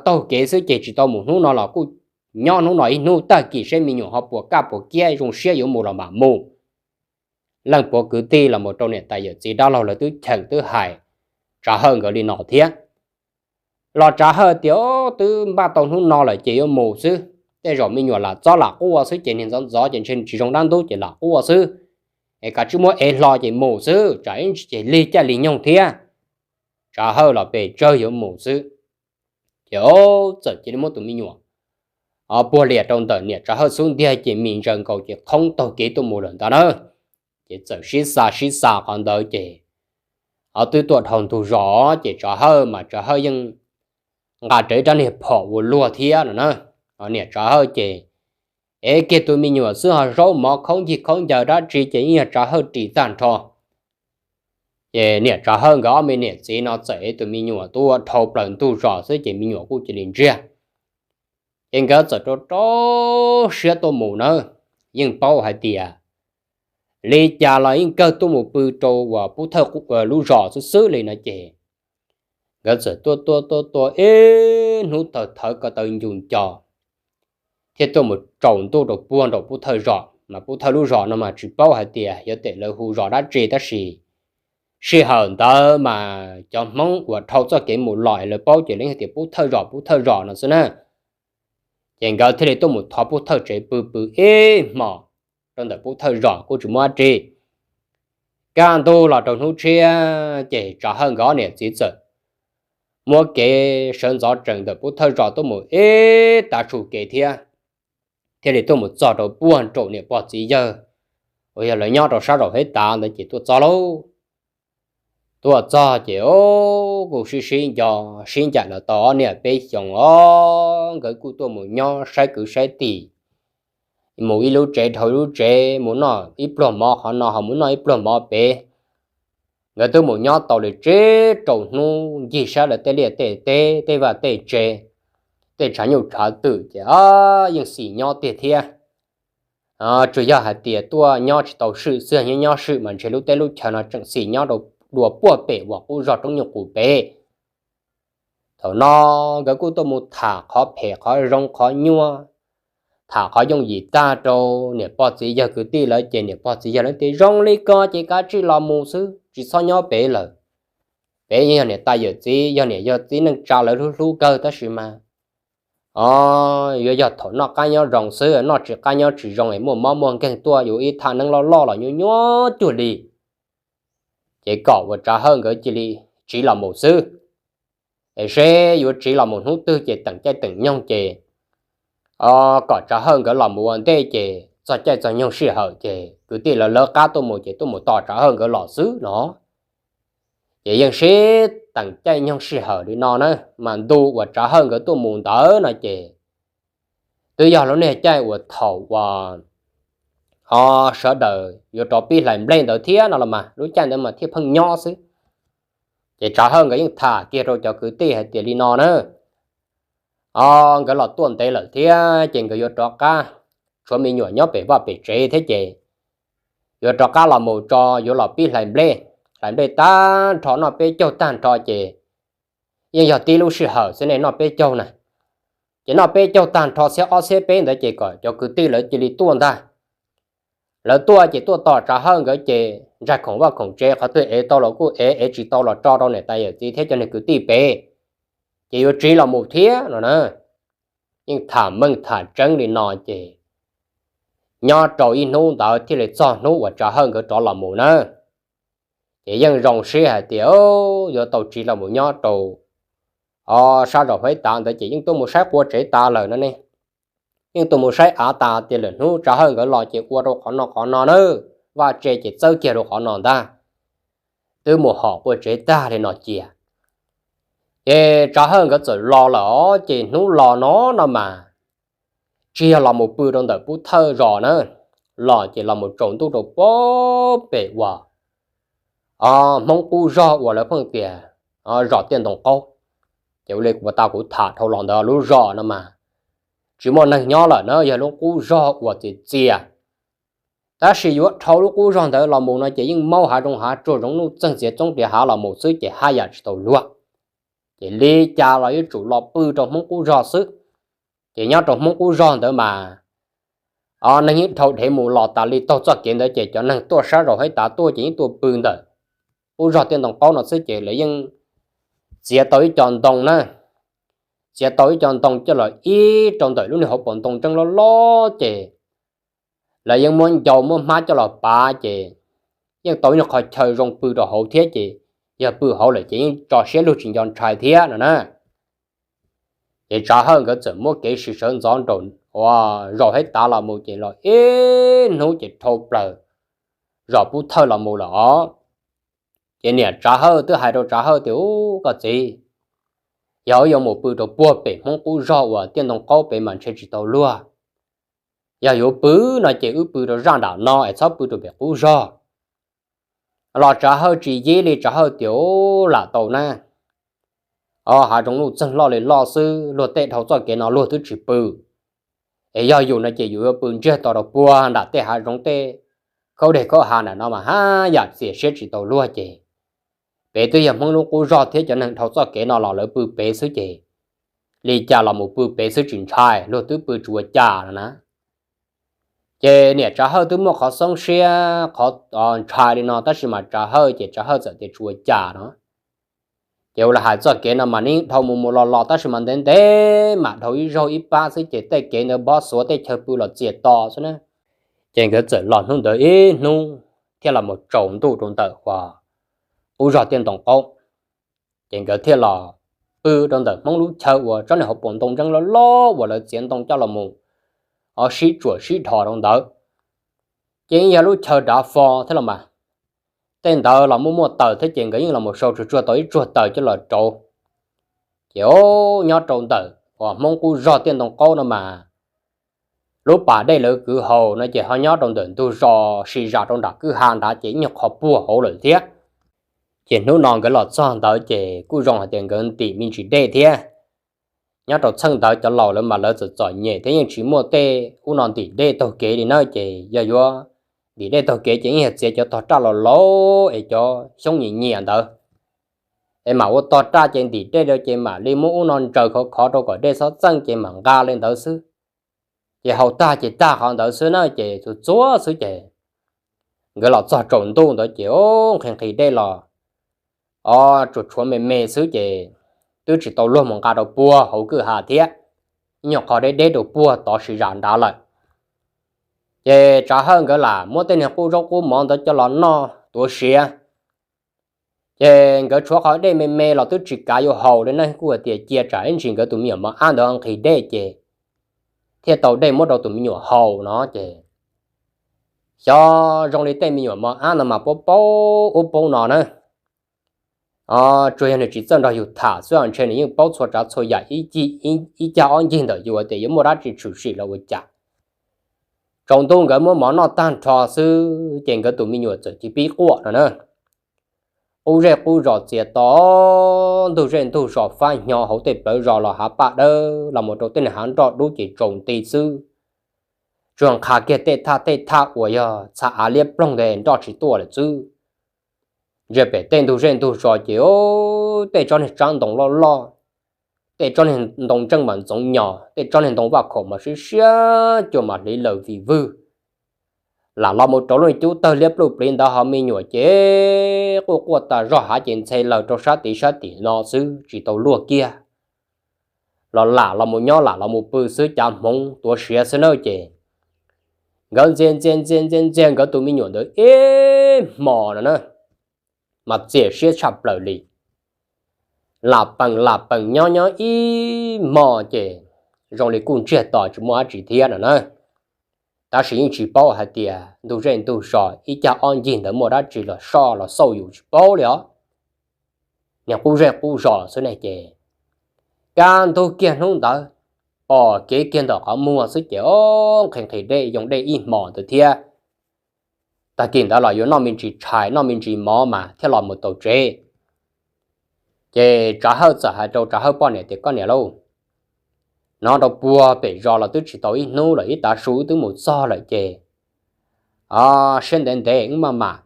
taug kev xwb ces tsis tau mus hnub no los kuj nyob hnub no ib hnub, tag kis seb me nyuam ho puas kaj puas kiab zoo siab yuav mus los mam mus. Leej puav kwv tij los mus rau niam tais yawm txiv dab laug lawv twb cheem twb hais Tsav Hawj nkawd li no thiab. Los Tsav Hawj tias twb npaj tau hnub no lawm ces yuav mus xwb, Tej zaum me nyuam lam txob lam quaj xwb ces niag ntxov ntxov ces ntshe tsis zoo dab ntub ces lam quaj xwb. Es kav tsij muab ev hlo ces mus xwb, tsam ib ntsis ces lig caij lig nyoog thiab. Tsav Hawj los pes tsawg yuav mus xwb. Ces txawm cia li muab tus me nyuam puag lias rau ntawm niam Tsav Hawj xub ntiag ces mis ntsaws nkaus ces qhoob taug kev tuaj mus lawm ntag na. Ces txawm sib xa sib xa qhov ntawd ces twb tuaj dhau ntug zos ces Tsav Hawj mas Tsav Hawj yeej nqa rawv rab niag phom ua luag thiab no na. Niam Tsav Hawj ces ev kiag tus me nyuam xwb ho zaub mov khaub ncaws khaub ncaws dab tsi ces yeej yog Tsav Hawj ris tag nrho. Ces niam Tsav Hawj nkawd ob me niam txiv no txawm ev tus me nyuam tuaj ua dhau plaws ntug zos xwb ces me nyuam kuj cia li ntsiag. Ces nkawd txawm rau rau siab tuaj mus na, yeej paub hais tias li cas los yeej kawg tuaj mus pw rau uas Pub Thawj lub zos xwb xwb li no ces nkawd txawm tuaj tuaj tuaj tuaj ib hnub tawg thawv ko taw ncus nco thiaj tuaj mus tsaus ntuj rau puag nraum Pub Thawj zos. Mas Pub Thawj lub zos no mas tsis paub hais tias yuav tem lawv hu zos dab tsi tab sis sij hawm ntawd mas cov Hmoob uas dhau txoj kev mus los es lawv paub ces lawv hais tias Pub Thawj zos Pub Thawj zos no xwb na. Ces nkawd thiaj li tuaj mus thov Pub Thawj tsev pw pw ib hmos rau ntawm Pub Thawj zos kuj tsis muaj dab tsi. Kaj ntug los rau hnub tshiab ces Tsav Hawj nkawd ob niam txiv txawm muab kev sawv ntxov tsees ntawm Pub Thawj zos tuaj mus ib tav su kev thiab, thiaj li tuaj mus txog rau puag nraum niam pog txiv yawg uas yog lawv nyob rau sab zaum hib tav ntawd ces tuaj txog lauj. Tuaj txog ces kuj sib sib nco sib ncaim los tau ob niam peb xyoos os, nkawd kuj tuaj mus nyob saib kwv saib tij, mus ib lub tsev dhau ib lub tsev, mus noj ib pluag mov qhov no ho mus noj ib pluag mov pem. Nkawd twb mus nyob tau li tsib rau hnub ncig saib lawv tej liaj tej teb tej vaj tej tsev, tej tshav nyuj tshav twm ces yeej xis nyob tiag thiab. Tsuas yog hais tias tuaj nyob tsis tau swm xwb, nyob nyob swm mas ntshe lub teb lub chaw no tseem xis nyob rau dua puag pem uas qub zog roob nyuj qus pem. Thaum no nkawd kuj tuaj mus tham qhov phem qhov zoo qhov nyuaj, tham qhov yooj yim tag rau niam pog txiv yawg kwv tij lawv ces niam pog txiv yawg lawv tias zoo li ko ces kav tsij los mus xwb tsis txhob nyob pem lawm. Pem yog niam tais yawm txiv yog niam yog txiv neej tsa lawv hlub hlub kawg tab sis mas o, yuav yog thaum noj qab nyob zoo xwb, noj tsis qab nyob tsis zoo es muaj mob muaj nkeeg tuaj yuav ib thaj neeb loj loj los nyuaj nyuaj cuag li. Ces kom uas Tsav Hawj nkawd cia li tsiv los mus xwb, es seb yuav tsiv los mus hnub twg ces teem caij teem nyoog ces kom Tsav Hawj nkawd los mus ua ntej ces txog caij txog nyoog sij hawm ces kwv tij lawv lawv qab tuaj mus ces tuaj mus tos Tsav Hawj nkawd los xwb no. Ces yeej sib teem caij nyoog sij hawm li no na, mas ntu uas Tsav Hawj nkawd tuaj mus ntawd no ces twb yog lub niag caij uas thaum uas o sawv daws yuav rov pib hlais nplej ntawd thiab no los mas lub caij ntawd mas thiaj pheej nyob xwb. Ces Tsav Hawj nkawd yeej tham kiag rau cov kwv tij hais tias li no na, o nkawd los tuaj ntev lawm thiab ces nkawd yuav rov qab, tshuav me nyuam nyob pem vaj pem tsev thiab ces yuav rov qab los mus tso yuav los pib hlais nplej. Hlais nplej tag nrho noj peb caug tag nrho ces yeej yog tib lub sij hawm xwb ne noj peb caug na. Ces noj peb caug tag nrho xiab ob xiab peb ntawd ces kom cov kwv tij lawv cia li tuaj ntag. Lawv tuaj ces tuaj tos Tsav Hawj nkawd ces ntsaig khoom vaj khoom tsev qhov twg ev tau los kuj ev, ev tsis tau los tso rau niam tais yawm txiv thiab cov niag kwv tij pem, ces yuav tsiv los mus thiab no na. Yeej tham meej tham tseeb li no ces nyob rau ib hnub ntawd thiaj li txog hnub uas Tsav Hawj nkawd rov los mus na. Ces yeej zoo siab hais tias yuav tau tsiv los mus nyob rau o sab zaum Huaib Tav ntawd ces yeej tuaj mus saib qua tsev tas lawm no ne. Yeej tuaj mus saib av tas tias lwm hnub Tsav Hawj nkawd los ces ua rau qhov no qhov no na, vaj tse ces txawb kiag rau qhov no ntag. Twb mus hom qua tsev tag li no cia, ces Tsav Hawj nkawd txawm los lawm os. Ces hnub los no no mas tsis yog los mus pw rau ntawm Pub Thawj zos na, los ces los mus tsaus ntuj rau puag pem uas Hmoob qub zog uas lawv pheej tias zos Tiaj Ntoo Qaub. Ces ua li kuv tau kuv tham dhau los ntawd lub zos no mas tsis muaj neeg nyob lawm na, yog lub qub zog uas txias txias. Tab sis yuav dhau lub qub zog ntawd los mus no ces yeej maub hav zoov hav tsuag zoov nuj txeeg txiav txoob riam hav los mus xwb ces haj yam tsis tau luag. Ces li cas los yuav tsum los pw rau Hmoob qub zog xwb. Ces nyob rau Hmoob qub zog ntawd mas o neeg yeej dhau dhev mus los tas li taug txoj kev ntawd ces cov neeg tuaj sab zaum Huaib Tav tuaj ces yeej tuaj pw ntawm qub zog Tiaj Ntoo Qaub no xwb ces lawv yeej txiav tau ib co ntoo na, txiav tau ib co ntoo coj los ib rau ntawm lub niag hauv paus ntoo ntseeb loj loj ces lawv yeej muab ncau muab hmab coj los pav ces yeej tau ib nyuag qhov chaw zoo pw rau hauv thiab ces yog pw hauv lawm ces yeej tso siab lug tsis nco ntshai thiab no na. Ces Tsav Hawj nkawd txawm muab kev sim sawv ntxov nraum uas zaum hab tav los mus ces los ib hnub ces dhau plaws zos Pub Thawj los mus lawm os. Ces niam Tsav Hawj twb hais rau Tsav Hawj tias, Ub, koj txiv, yog wb yuav mus pw rau puag pem Hmoob qub zog uas tiaj ntoo qaub pem mas ntshe tsis tau luag. Yog yuav pw no ces wb pw rau zaj nram no es txhob pw rau pem qub zog. Los Tsav Hawj tsis yib li, Tsav Hawj tias, Ub, lam tau na. Hav zoov nuj txeeg loj li loj xwb, luag tej dhau txoj kev no luag twb tsis pw. Es yog yus no ces yus yuav pw ntsiag to rau puag nram tej hav zoov tej khaub deg khaub ha nram no mas haj yam txias siab tsis tau luag ces pem twb yog Hmoob lub qub zog thiab cov neeg dhau txoj kev no los lawv pw pem xwb ces li cas los mus pw pem xwb tsis ntshai, luag twb pw tsis ua cas no na. Ces niam Tsav Hawj twb muaj qhov xoob siab qhov ntshai li no tab sis mas Tsav Hawj ces Tsav Hawj txawm tias tsis ua cas no. Ces ua li hais txoj kev no mas nws dhau mus mus los los tab sis mas ntev ntev mam dhau ib zaug ib pab xwb ces tej kev ntawd nphob xuav tej chaw pw los txias to xwb na. Ces nkawd txawm los hnub ntawd ib hnub thiaj los mus tsaus ntuj rau ntawm uas qub zog tiaj ntoo qaub. Ces nkawd thiaj los pw rau ntawm Hmoob lub chaw uas tsob niag hauv paus ntoo ntseeb loj loj uas lawv txiav ntoo coj los mus sib tsuam sib dhos rau ntawd. Ces yeej yog lub chaw dav fo thiab los mas tej ntawd los muaj muaj taws thiab ces nkawd yeej los mus sau tsuag tsuag tau ib tsuag taws coj los rauv. Ces nyob rau ntawm uas Hmoob qub zog tiaj ntoo qaub no mas lub pas dej lawv kwv haus no ces ho nyob rau ntawm ntug zos sis zam rau nram kwj ha nrad ces ib nyuag qhov puag hauv lawm thiab. Ces hnub no nkawd los txog ntawd ces kuj zoo hais tias nkawd ntim me ntsis dej thiab. Nyob rau txheej ntawd cov laus lawv mas lawv txawm txom nyem thiab yeej tsis muaj tej ub no ntim dej taug kev li na ces yog yuav ntim dej taug kev ces yeej yog txiav cov tog raj laus laus es cov xyoob nyias nyias ntawd es mam ua tog raj ces ntim dej rau ces mam li muab ub no ntsaws khov khov rau kom dej txhob txeej ces mam nqa li ntawd xwb. Ces haus tag ces tag qhov ntawd xwb na ces txhua txhua xwb ces nkawd los txog tsaus ntuj ntawd ces nqhis nqhis dej los o tsuas tshuav me me xwb ces twb tsis tau luag mus nqa rau puag hauv kwj ha thiab, ib nyuag qhov deb deb rau puag tod sis zam nrad lawm. Ces Tsav Hawj nkawd lam muab tej niag qub zaub qub mov ntawd coj los noj tuav siav. Ces nkawd tshuav qhov dej me me los twb tsis kav yuav haus li na kuj hais tias cia tsam ib ntsis nkawd tus me nyuam mos ab ntawd nqhis dej ces thiaj tau dej muab rau tus me nyuam haus no ces xyov zoo li tej me nyuam mos ab no mas paub paub ub paub no na. Tsuas yog nws tsis txawj nrog yus tham xwb ntshe nws yeej paub txhua tsav txhua yam ib cag ob ncig ntawm yus tias yuav muaj dab tsi tshwm sim los ua cas. Tsaus ntuj nkawd muab mov noj tag nrho xwb ces nkawd tus me nyuam txawm cia li pib quaj no na. Qub zej qub zos txias to, ntug zej ntug zos fab hnyo hauv tej plawv zos los hav paj dawb los mus rau tej niag hav nroj dub ces tsaus nti xwb. Tsuas nqhis kiag tej thaj tej thaj uas yog txha av liab ploog ntawd nroj tsis tuaj lawm xwb. Ntsia pem tej ntug zej ntug zos ces tej tsob niag tsab ntoo loj loj, tej tsob niag ntoo ntseej mas ntxoov nyos, tej tsob niag ntoo vaj khaum mas siab siab cua mas hliv laws vim vwg. Lam los mus rau lub cub tawg liab pluj pliv ntawd ho me nyuam ces quaj quaj tas zog hav ces ntxhe laws rau sab tid sab tim no xwb tsis tau luag kiag. Los lam los mus nyob lam los mus pw xwb cav hmoov tuav siav xwb na ces nkawd ntxias ntxias ntxias ntxias ntxias nkawd tus me nyuam ntawd ib hmos no na, mas txias siab tshaj plaws li. Lam peem lam peem nyob nyob ib hmos ces zoo li kuj ntsiag to tsis muaj dab tsi thiab no na. Tab sis yeej tsis paub hais tias ntug zej ntug zos ib cag ob ncig ntawd muaj dab tsi los soj los xauj yus tsis paub li os. Niag qub zej qub zos xwb ne ces kaj ntug kiag hnub ntawd pom kev kiag ntawm qhov muag xwb ces o nqhis nqhis dej yoo dej ib hmos ntawd thiab. Tag kis ntawd los yuav noj me ntsis tshais noj me ntsis mov mas thiaj los mus tau tsev. Ces Tsav Hawj txawm hais rau Tsav Hawj poj niam tias, Koj niam lauj, hnov rau puag pem zos los twb tsis tau ib hnub lawm, ib tav su wb twb mus txog lawm ces siab ntev ntev wb maj mam,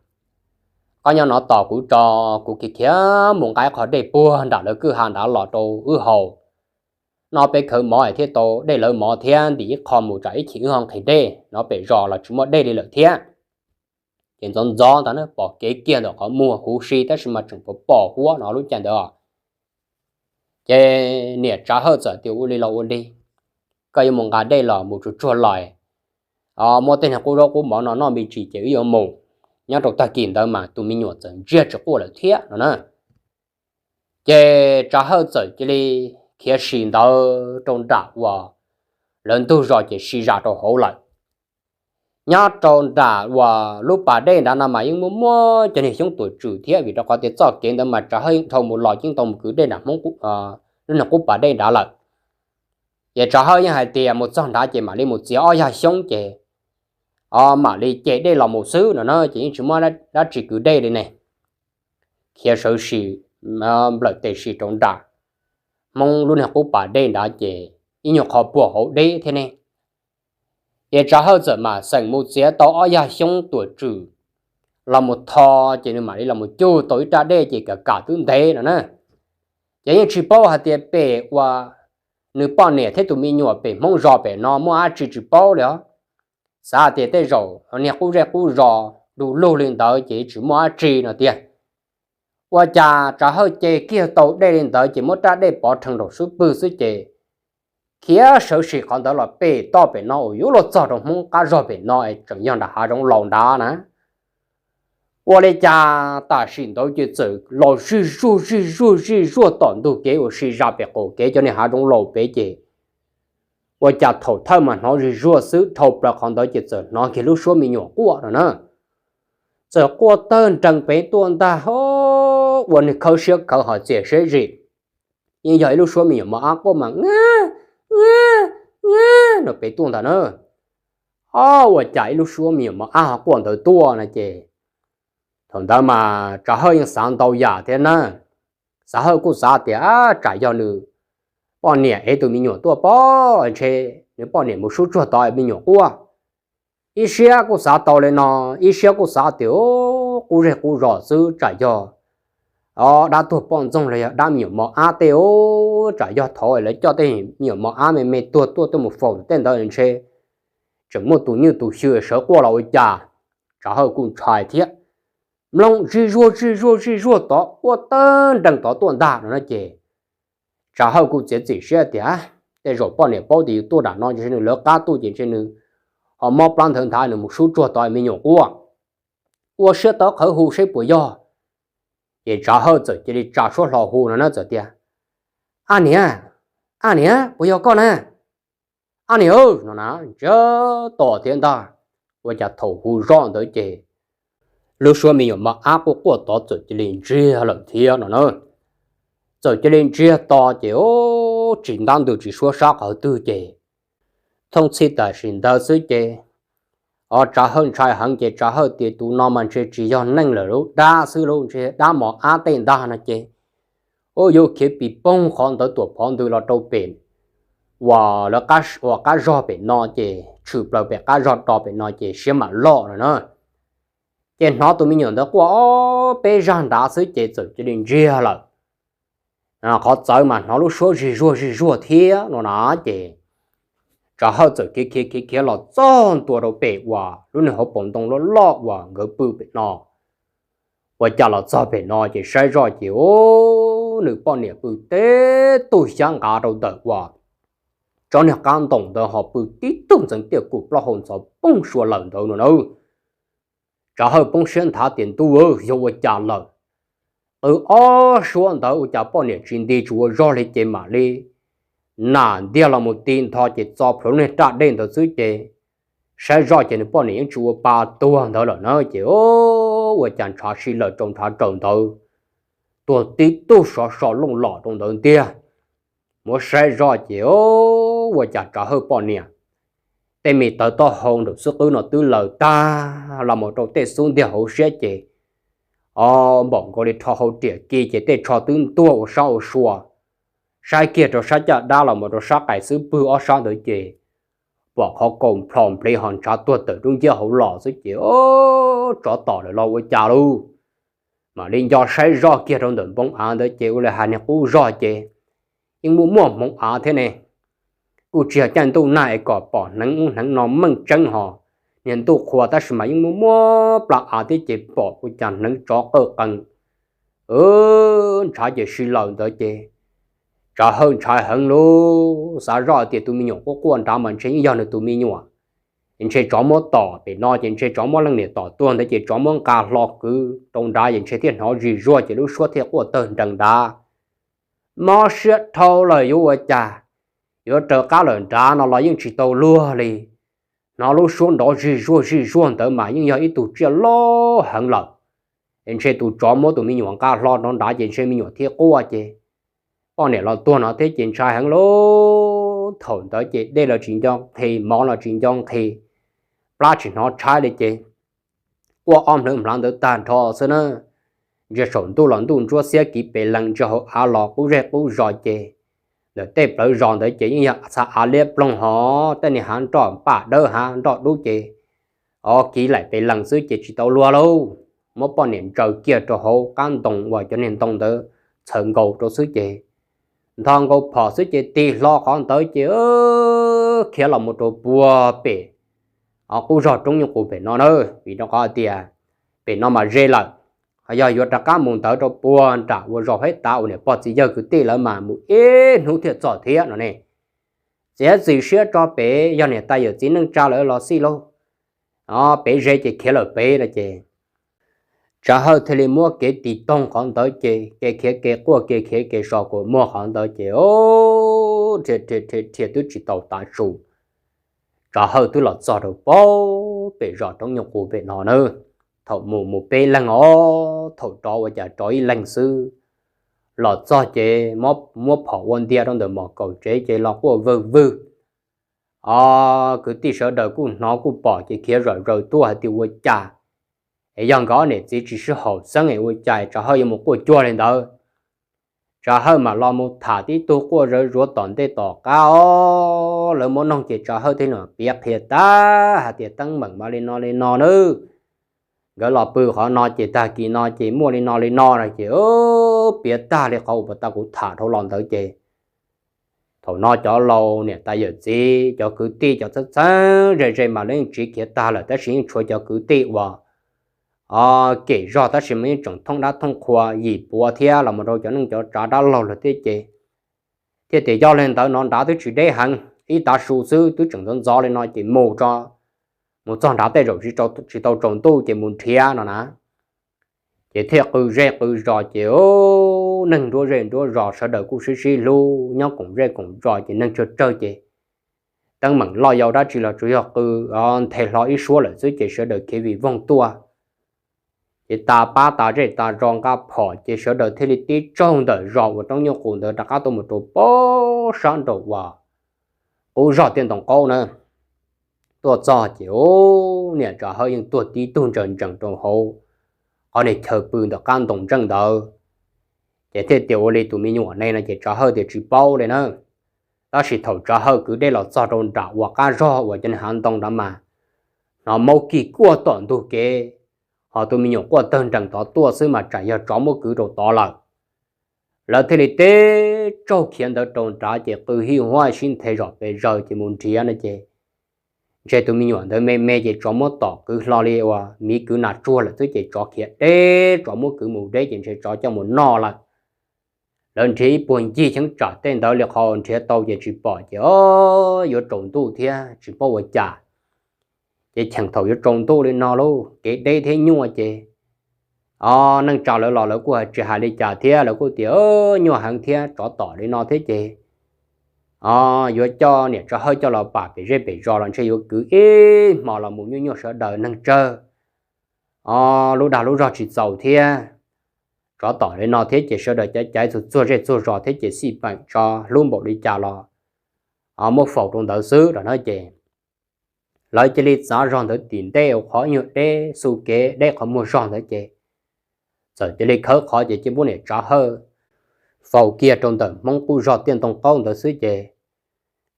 koj nyob no tos kuv tso, kuv khiav khiav mus nqa ib qho dej puag nram lawv kwj ha nrad los rau wb haus. Noj peb khawv mov es thiaj tau dej lawv mov thiab ntim ib qho mus tsam ib chim wb ho nqhis dej no pem zos los tsis muaj dej li lawm thiab. Ces ntxov ntxov ntawd pom kev kiag ntawm qhov muag huv si tab sis mas tseem pom pom huab no lub caij ntawd. Ces niam Tsav Hawj txawm tias, Ua li los ua li, koj yuav mus nqa dej los mus tsuag tsuag los, muab tej niag qub zaub qub mov no noj me ntsis ces wb yuav mus. Nyob rau tag kis ntawd mas tus me nyuam txawm ntsiag tsis quaj lawm thiab no na. Ces Tsav Hawj txawm cia li khiav si ntawd rau nram uas lawv ntug zos ces si zam rau hauv lawm. Nyob rau nram uas lub pas dej nrad no mas yeej muaj muaj cov niag xyoob tuam tswm thiab, vim rau qhov tias txoj kev ntawd mas Tsav Hawj yeej dhau mus los yeej tau mus kwv dej nram Hmoob, lub niag qub pas dej nrad lawm. Ces Tsav Hawj yeej hais tias mus txog nrad ces mam li mus txiav ob yag xyoob ces mam li ce dej los mus xwb no na, ces yeej tsis muaj dab tsi kwv dej li ne. Khiav sawv sim nplawm tes sim rau nram Hmoob lub niag qub pas dej nrad ces ib nyuag qho puag hauv deb thiab ne. Ces Tsav Hawj txawm mam xeem mus txiav tau ob yag xyoob tuam tswm los mus tho, ces nws mam li los mus cug tau ib raj dej ces kam kam twb ntev no na. Ces yeej tsis paub hais tias pem uas nws poj niam thiab tus me nyuam pem Hmoob zos pem no muaj dab tsi tsis paub li os. Xav hais tias tej zaum niag qub zej qub zos du lug li ntawd ces tsis muaj dab tsi no tiag. Ua cas Tsav Hawj ce kiag tau dej li ntawd ces muab raj dej pov rhees nraum xub pwg xwb ces khiav sawv sim qhov ntawd los pem toj pem no uas yuav luag txog rau Hmoob qab zog pem no es tseem yog nram hav zoov laus nrad na. Ua li cas tam sim ntawd ces txawm los zij zuag zij zuag zij zuag tom ntug kev uas si zam pem qaum kev cov niag hav zoov laus pem ces ua cas thaum thawj mas hnov zij zuag xwb, dhau plaws qhov ntawd ces txawm hnov kiag lub suab me nyuam quaj no na. Txawm quaj tawg nrees pem tuaj ntag, ua niag khawb siab khawb hos txias siab zim. Yeej yog ib lub suab me nyuam mos ab quaj mas a a no pem tuaj ntag na. Ob, ua cas ib lub suab me nyuam mos ab ho quaj ntawd tuaj no ces thaum ntawd mas Tsav Hawj yeej xav ntau yam thiab na. Tsav Hawj kuj xav tias tsam yog nws poj niam ev tus me nyuam tuaj pob ntshe nws poj niam mus sub tsuag tod me nyuam quaj. Ib siab kuj xav tau li no, ib siab kuj xav tias qub zej qub zos xwb tsam yog dab tuag poj ntxoog los yog dab me nyuam mos ab tej, tsam yog thaum lawv coj tej me nyuam mos ab me me tuag tuaj tuaj mus faus tej ntawd ntshe tseem muaj tus nywj tus xyw sawv quaj los ua cas. Tsav Hawj kuj ntshai thiab. Mloog zij zuag zij zuag zij zuag tod quaj tawg nrees tod tuaj ntag no na ces Tsav Hawj kuj txiav txim siab tias tej zaum poj niam paub tias yus tuaj nram no ces ntshe nws lawv qab tuaj ces ntshe nws ho mob plab nthawv nthav nws mus sub tsuag tod me nyuam quaj. Ua siab tawv qhawv hu seb puas yog. Ces Tsav Hawj txawm cia li tsa suab hlo hu no na txawm tias, A niam, a niam, puas yog koj na? A niam no na, ntsiag to thiab ntag. Ua cas thaum hu zoj ntawd ces lub suab me nyuam mos ab quaj quaj tod txawm cia li ntsiag lawm thiab no na. Txawm cia li ntsiag to ces tsis ntab ntws tsis suab sab qhov twg ces thooj txhij tam sim ntawd xwb ces o Tsav Hawj ntshai heev ces Tsav Hawj tias tus no mas ntshe tsis yog neeg lawm, lub dab xwb, lub ntshe dab mos ab tej ntag no ces o yuav khiav pis poog qhov ntawd tuam phov ntws los rau pem uas lawv qab, uas qab zog pem no ces tshwm plaws pem qab zog rau pem no ces siab mam loj no na. Ces hnov tus me nyuam ntawd quaj ob peb zaj nrad xwb ces txawm cia li ntsiag lawm. Qhov txawv mas hnov lub suab zij zuag zij zuag thiab no na ces Tsav Hawj txawm khiav khiav khiav khiav los txog ntua rau pem uas lub niag hauv paus ntoo loj loj uas nkawd pw pem no. Ua cas los txog pem no ces saib zoj ces o nws poj niam pw teb tug xyab nqa rau ntawm uas tsob niag qab ntoos ntawd ho pw tib tug ntxeev tiaj kum plaub hau ntxhov poog sua lawm ntawd no na. Tsav Hawj poob siab nthav tias ntuj, yog ua cas lawm? Qw ob suab ntawd ua cas poj niam tsis nti tsis ua zog li ces mam li nam ntiag los mus ti ntho ces txo plhuav lub niag raj dej ntawd xwb ces saib zoj ces nws poj niam yeej tsis ua pa tuag ntawd lawm na ces ua cas ntshav si lawm rau ntshav raws ntawd tuag tib tug sov so looj los rau ntawd ntiag. Muab saib zoj ces ua cas Tsav Hawj poj niam tej me tawv taub hau nraum xub qwb no twb laws tag los mus rau tej xub ntiag hauv siab ces o npaum nkaus li rho hau riam ki ces tej tsho twb ntuag ua sab ua sua. Saib kiag rau sab caj dab los mus rau sab qais xub pwg ob sab ntawd ces pom qhov kaus nplho nplev ho ntshav tuag tawm dub nciab hauv los xwb ces o tsov tom lawm los ua cas lauj. Mam li nco saib zoj kiag rau ntawm npoo av ntawd ces ua li hais niag qub zog ces yeej muaj muaj hmoov av thiab ne. Kuj tsis yog caij ntuj nag es kom pom hneev ub hneev no meej tseeb ho niag ntuj qhua tab sis mas yeej muaj muaj plab av thiab ces pom ua cas hneev tsov qawj qees ntshav ces si lawm ntawd ces Tsov Hawj ntshai heev lub, xav zoj tias tus me nyuam quaj quaj nrad mas ntshe yeej yog nws tus me nyuam. Ntshe tsov muab tom pem no ces ntshe tsov muab leej niam tom tuag ntawd ces tsov muab nqa hlo kwv rau nrad ces ntshe thiaj hnov zig zuag ces lub suab thiaj quaj tawg nrees nrad. Mob siab dhau lawm yuav ua cas, yuav raws qab lawm nrad no los yeej tsis tau luag li. Hnov lub suab nrov zig zuag zig zuag ntawd mas yeej yog ib tug tsiaj loj heev lawm. Es ntshe tus tsov muab tus me nyuam nqa hlo rau nrad ces ntshe me nyuam thiaj quaj ces poj niam los tuag no thiab ces ntshai heev lub. Thaum ntawd ces dej los tsis nco nqhis, mov los tsis nco nqhis, plab tsis hnov tshaib li ces quaj ob hmlwv hmlav ntawd tag nrho xwb na. Ntsia saum ntuj los ntuj ntsuab xiab kiv pes lees, ntsia hauv av los qub zej qub zos ces ntawm tej plawv zos ntawd ces yeej yog txha av liab ploog hov, tej niag hav nroj npaj dawb hav nroj dub ces o kiv laim pes lees xwb ces tsis tau luag lauj. Muab poj niam ntsaws kiag rau hauv qab ntoo uas cov niag ntoo ntawd txhaws nkaus rau xwb ces nthos nkaus phom xwb ces tig hlo qhov ntawd ces khiav los mus rau puag pem o qub zog roob nyuj qus pem no na. Vim rau qhov tias pem no mas ze lawm, ho yog yuav rov qab mus ntawd rau puag nram uas zos Huaib Tav uas niam pog txiv yawg kwv tij lawv mas mus ib hnub thiaj txog thiab no ne. Txiav txim siab tso pem yog niam tais yawm txiv neej tsa lawv los xij lauj, o pem ze ces khiav lawm pem no ces Tsov Hawj thiaj li muab kev tig toog qhov ntawd ces kev khiav kev quaj kev khiav kev so kua muag qhov ntawd ces o rhiav rhiav rhiav twb tsis tau tav su, Tsov Hawj twb los txog rau puag pem zos roob nyuj qus pem no na. Thaum mus mus peb leeg os, thaum rov ua cas rov ib leeg xwb. Los txog ces muab phom ua ntia rau ntawm mom kaum tsev ces los quaj vwg vwg. O kwv tij sawv daws kuj hnov kuj pom ces khiav zawm zaws tuaj hais tias ua cas es yog nkawd ob niam txiv tsis sib haum xeeb es ua cas Tsov Hawj yuav mus quaj cuag li ntawd. Tsov Hawj mam los mus tham tib tug quaj zawv zuav tom ntej tom qab os. Lawv muab noog ces Tsov Hawj thiaj li piav qhia tag hais tias teeb meem mas li no li no nawb. Nkawd los pw qhov no ces tag kis no ces muaj li no li no no ces piav tag li qhov uas puag ta kuv tham dhau los ntawd ces thaum no cov laus niam tais yawm txiv cov kwv tij cov txheeb txheeb ze ze mas lawv yeej tsiv khiav tag lawm tab sis yeej tshuav cov kwv tij uas o kem zog tab sis mas yeej tseem thooj dab thooj qhua yim puav thiab los mus rau cov neej cov tsav dab laug lawm thiab ces thiaj tias yog li ntawd no nrad twb tsis deb heev ib tav su xwb twb tseem ntxov ntxov li no ces mus tso, mus txog nrad tej zaum tsis tau tsaus ntuj ces mus nrhiav no na. Ces thiaj qw zej qw zos ces neeg nruab zej nruab zos sawv daws kuj sib sib hlub nyob koom zej koom zos ces neeg tsawg tsawg ces teeb meem loj yau dab tsi los tsuas yog qw nthe hlo ib suab lawm xwb ces sawv daws khiav vij voog tuaj. Ces tas pab tas zej tas zos nqa phom ces sawv daws thiaj li tib tsaug ntawm zos uas roob nyuj qus ntawd rov qab tuaj mus rau puag sab nraum uas qub zog tiaj ntoo qaub na. Tuaj txog ces niam Tsov Hawj yeej tuag tib tug ntsaws ntsees rau hauv qhov niag chaw pw ntawm qab ntoo ntseej ntawd. Ces thiaj tias ua li tus me nyuam ne no ces Tsov Hawj tias tsis paub li na. Tab sis thaum Tsov Hawj kwv dej los txog rau nram uas qab zog uas cov niag hav ntoo nrad mas hnov maub kig kuaj tom ntug kev, ho tus me nyuam quaj tawg nrees tod tuaj xwb mas tsam yog tsov muab kwv rau tod lawm. Lawv thiaj li tib tsaug khiav ntawd rau nrad ces qw hij huaj sib nthe zom pes zaws ces mus nrhiav no ces ntshe tus me nyuam ntawd me me ces tsov muab tom kwv hlo li uas miv kwv nas tsuag lawm xwb ces tsov khiav deb, tsov muab kwv mus deb ces ntshe tsov coj mus noj lawm. Lawv nrhiav ib puag ncig cheeb tsam tej ntawd li qhov nrhiav tau ces tsis pom ces o yuav tsaus ntuj thiab tsis paub ua cas. Ces cheem thaum yuav tsaus ntuj li no lauj kev deb thiab nyuaj ces o neej tsa lawv los lawv kuj tsis hais li cas thiab lawv kuj tias nyuaj heev thiab tsov tom li no thiab ces o yuav coj niam Tsov Hawj coj los pam pem zej pem zos los ntshe yuav kwv ib hmo los mus nyuaj nyuaj sawv daws neeg tsawg o lub dag lub zog tsis txaus thiab. Tsov tom li no thiab ces sawv daws caiv caiv txuag txuag zej txuag zos thiab ces xij peem tso hlub npaum li cas los muab faus rau ntawd xwb no na ces lawv cia li txav zog ntawd tim ntej ua qhov nyuag deb xu kev deb qhov muag zog ntawd ces txawm cia li khawb qhov ces cia muab niam Tsov Hawj faus kiag rau ntawm Hmoob qub zog tiaj ntoo qaub ntawd xwb ces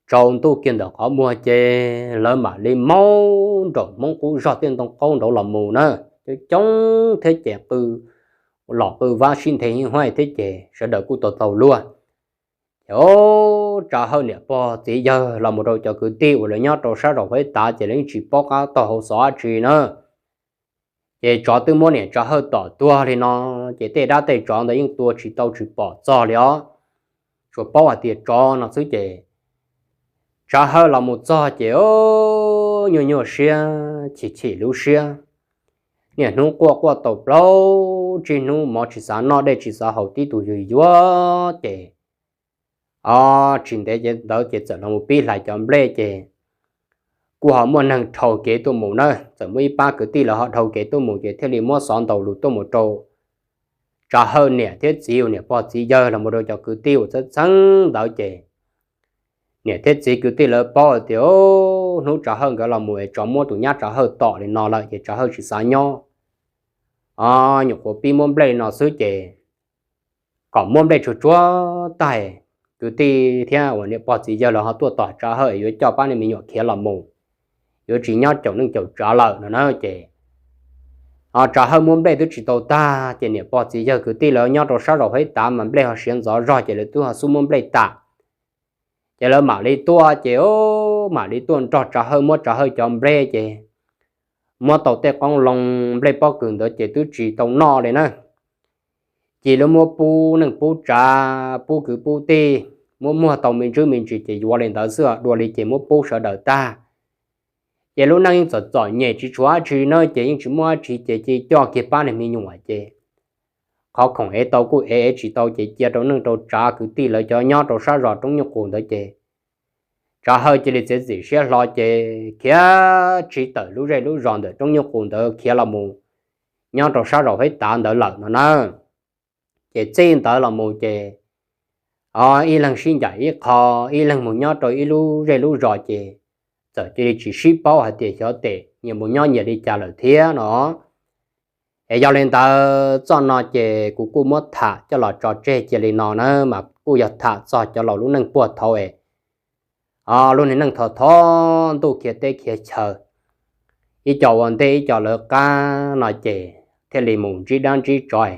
tsaus ntuj kiag ntawm qhov muag ces lawv mam li maub nraum Hmoob qub zog tiaj ntoo qaub nraud los mus na. Coob coob thiab ces qw los qw vab sib nthe hij huaj thiab ces sawv daws kuj tau taug luag. Ces Tsov Hawj niam pog txiv yawg los mus rau cov kwv tij uas lawv nyob rau sab zos Huaib Tav ces lawv yeej tsis paub qab taug hau xov dab tsi na. Ces tsov twb muab niam Tsov Hawj tom tuag li no ces tej dab tej tsov ntawd yeej tua tsis tau tsis pom txog li os. tsuas paub hais tias tsov no xwb ces Tsav Hawj los mus txog ces o, nyuaj nyuaj siab chim chim lub siab. Niaj hnub quaj quaj tau plaub tsib hnub mov tsis xav noj dej tsis xav haus tib tug yuag yuav ces o, tsis ntev ntawd ces txawm los mus pib hlais cov nplej ces kuj ho muaj neeg dhau kev tuaj mus na, txawm muaj ib pab kwv tij lawv ho dhau kev tuaj mus ces thiaj li muab xov ntaus lus tuaj mus rau Tsav Hawj niam thiab txiv uas niam pog txiv yawg los mus rau cov kwv tij uas txheeb txheeb ntawd ces niam thiab txiv kwv tij lawv paub hais tias hnub Tsav Hawj nkawd los mus es tsov muab tus nyab Tsav Hawj tom li no lawm ces Tsav Hawj tsis xav nyob o, nyuam qhuav pib muab nplej li no xwb ces kom muab nplej tsuag tsuag tag, kwv tij thiab uas niam pog txiv yawg lawv ho tuaj tom Tsav Hawj es yuav coj pab niag me nyuam khiav los mus, yuav tsis nyob caum neej caum tsav lawm no na ces o, Tsav Hawj muab nplej twb tsis tau tag ces niam pog txiv yawg kwv tij lawv nyob rau sab zos Huab Tav mas nplej ho siav ntxov zog ces lawv twb ho xub muab nplej tas. Ces lawv mam li tuaj ces o, mam li tuaj nrog Tsav Hawj muab Tsav Hawj cov nplej ces muab tau tej qoob loo nplej pob kws ntawd ces twb tsis tau noj li na. Ces lawv muab pub neej pub tsav pub kwv pub tij, muab muag tau me ntsis me ntsis ces yuav li ntawd xwb, dua li ces muab pub sawv daws tag. Ces lub neej yeej txom txom nyem tsis tshuav dab tsi na ces yeej tsis muaj dab tsi ces cia coj kiag pab niag me nyuam ces qhov khoom ev tau kuj ev, ev tsis tau ces cia rau neej rau tsav kwv tij lawv cov nyob rau sab zos Roob Nyuj Qus ntawd ces Tsav Hawj cia li txiav txim siab hlo ces khiav tsiv tawm lub zej lub zos ntawm Roob Nyuj Qus ntawd khiav los mus nyob rau sab zos Huab Tav ntawd lawm no na. Ces txij ntawd los mus ces o, ib leeg sib ncaim ib qho, ib leeg mus nyob rau ib lub zej lub zos ces txawm cia li tsis sib paub hais tias xyov tes nyias mus nyob nyias li cas lawm thiab no. Es yog li ntawd txoj no ces kuv kuj muab tham coj los tso tseg cia li no na mas kuj yog tham txog cov laus lub neej puag thaum es o, lub niag neej thov thov ntuj khiav teb khiav chaw, ib co ua ntej ib co lawv qab no ces thiaj li mus ntsib dab ntsib tsov,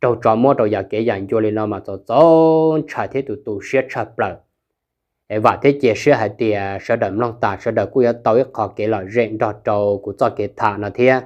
raug tsov muab rau yam kev yam ncua li no mas txaus txaus ntshai thiab tu tu siab tshaj plaws. Es vam thiab cia siab hais tias sawv daws mloog tas sawv daws kuj yuav tau ib qho kev lom zem nrog rau kuv txoj kev tham no thiab.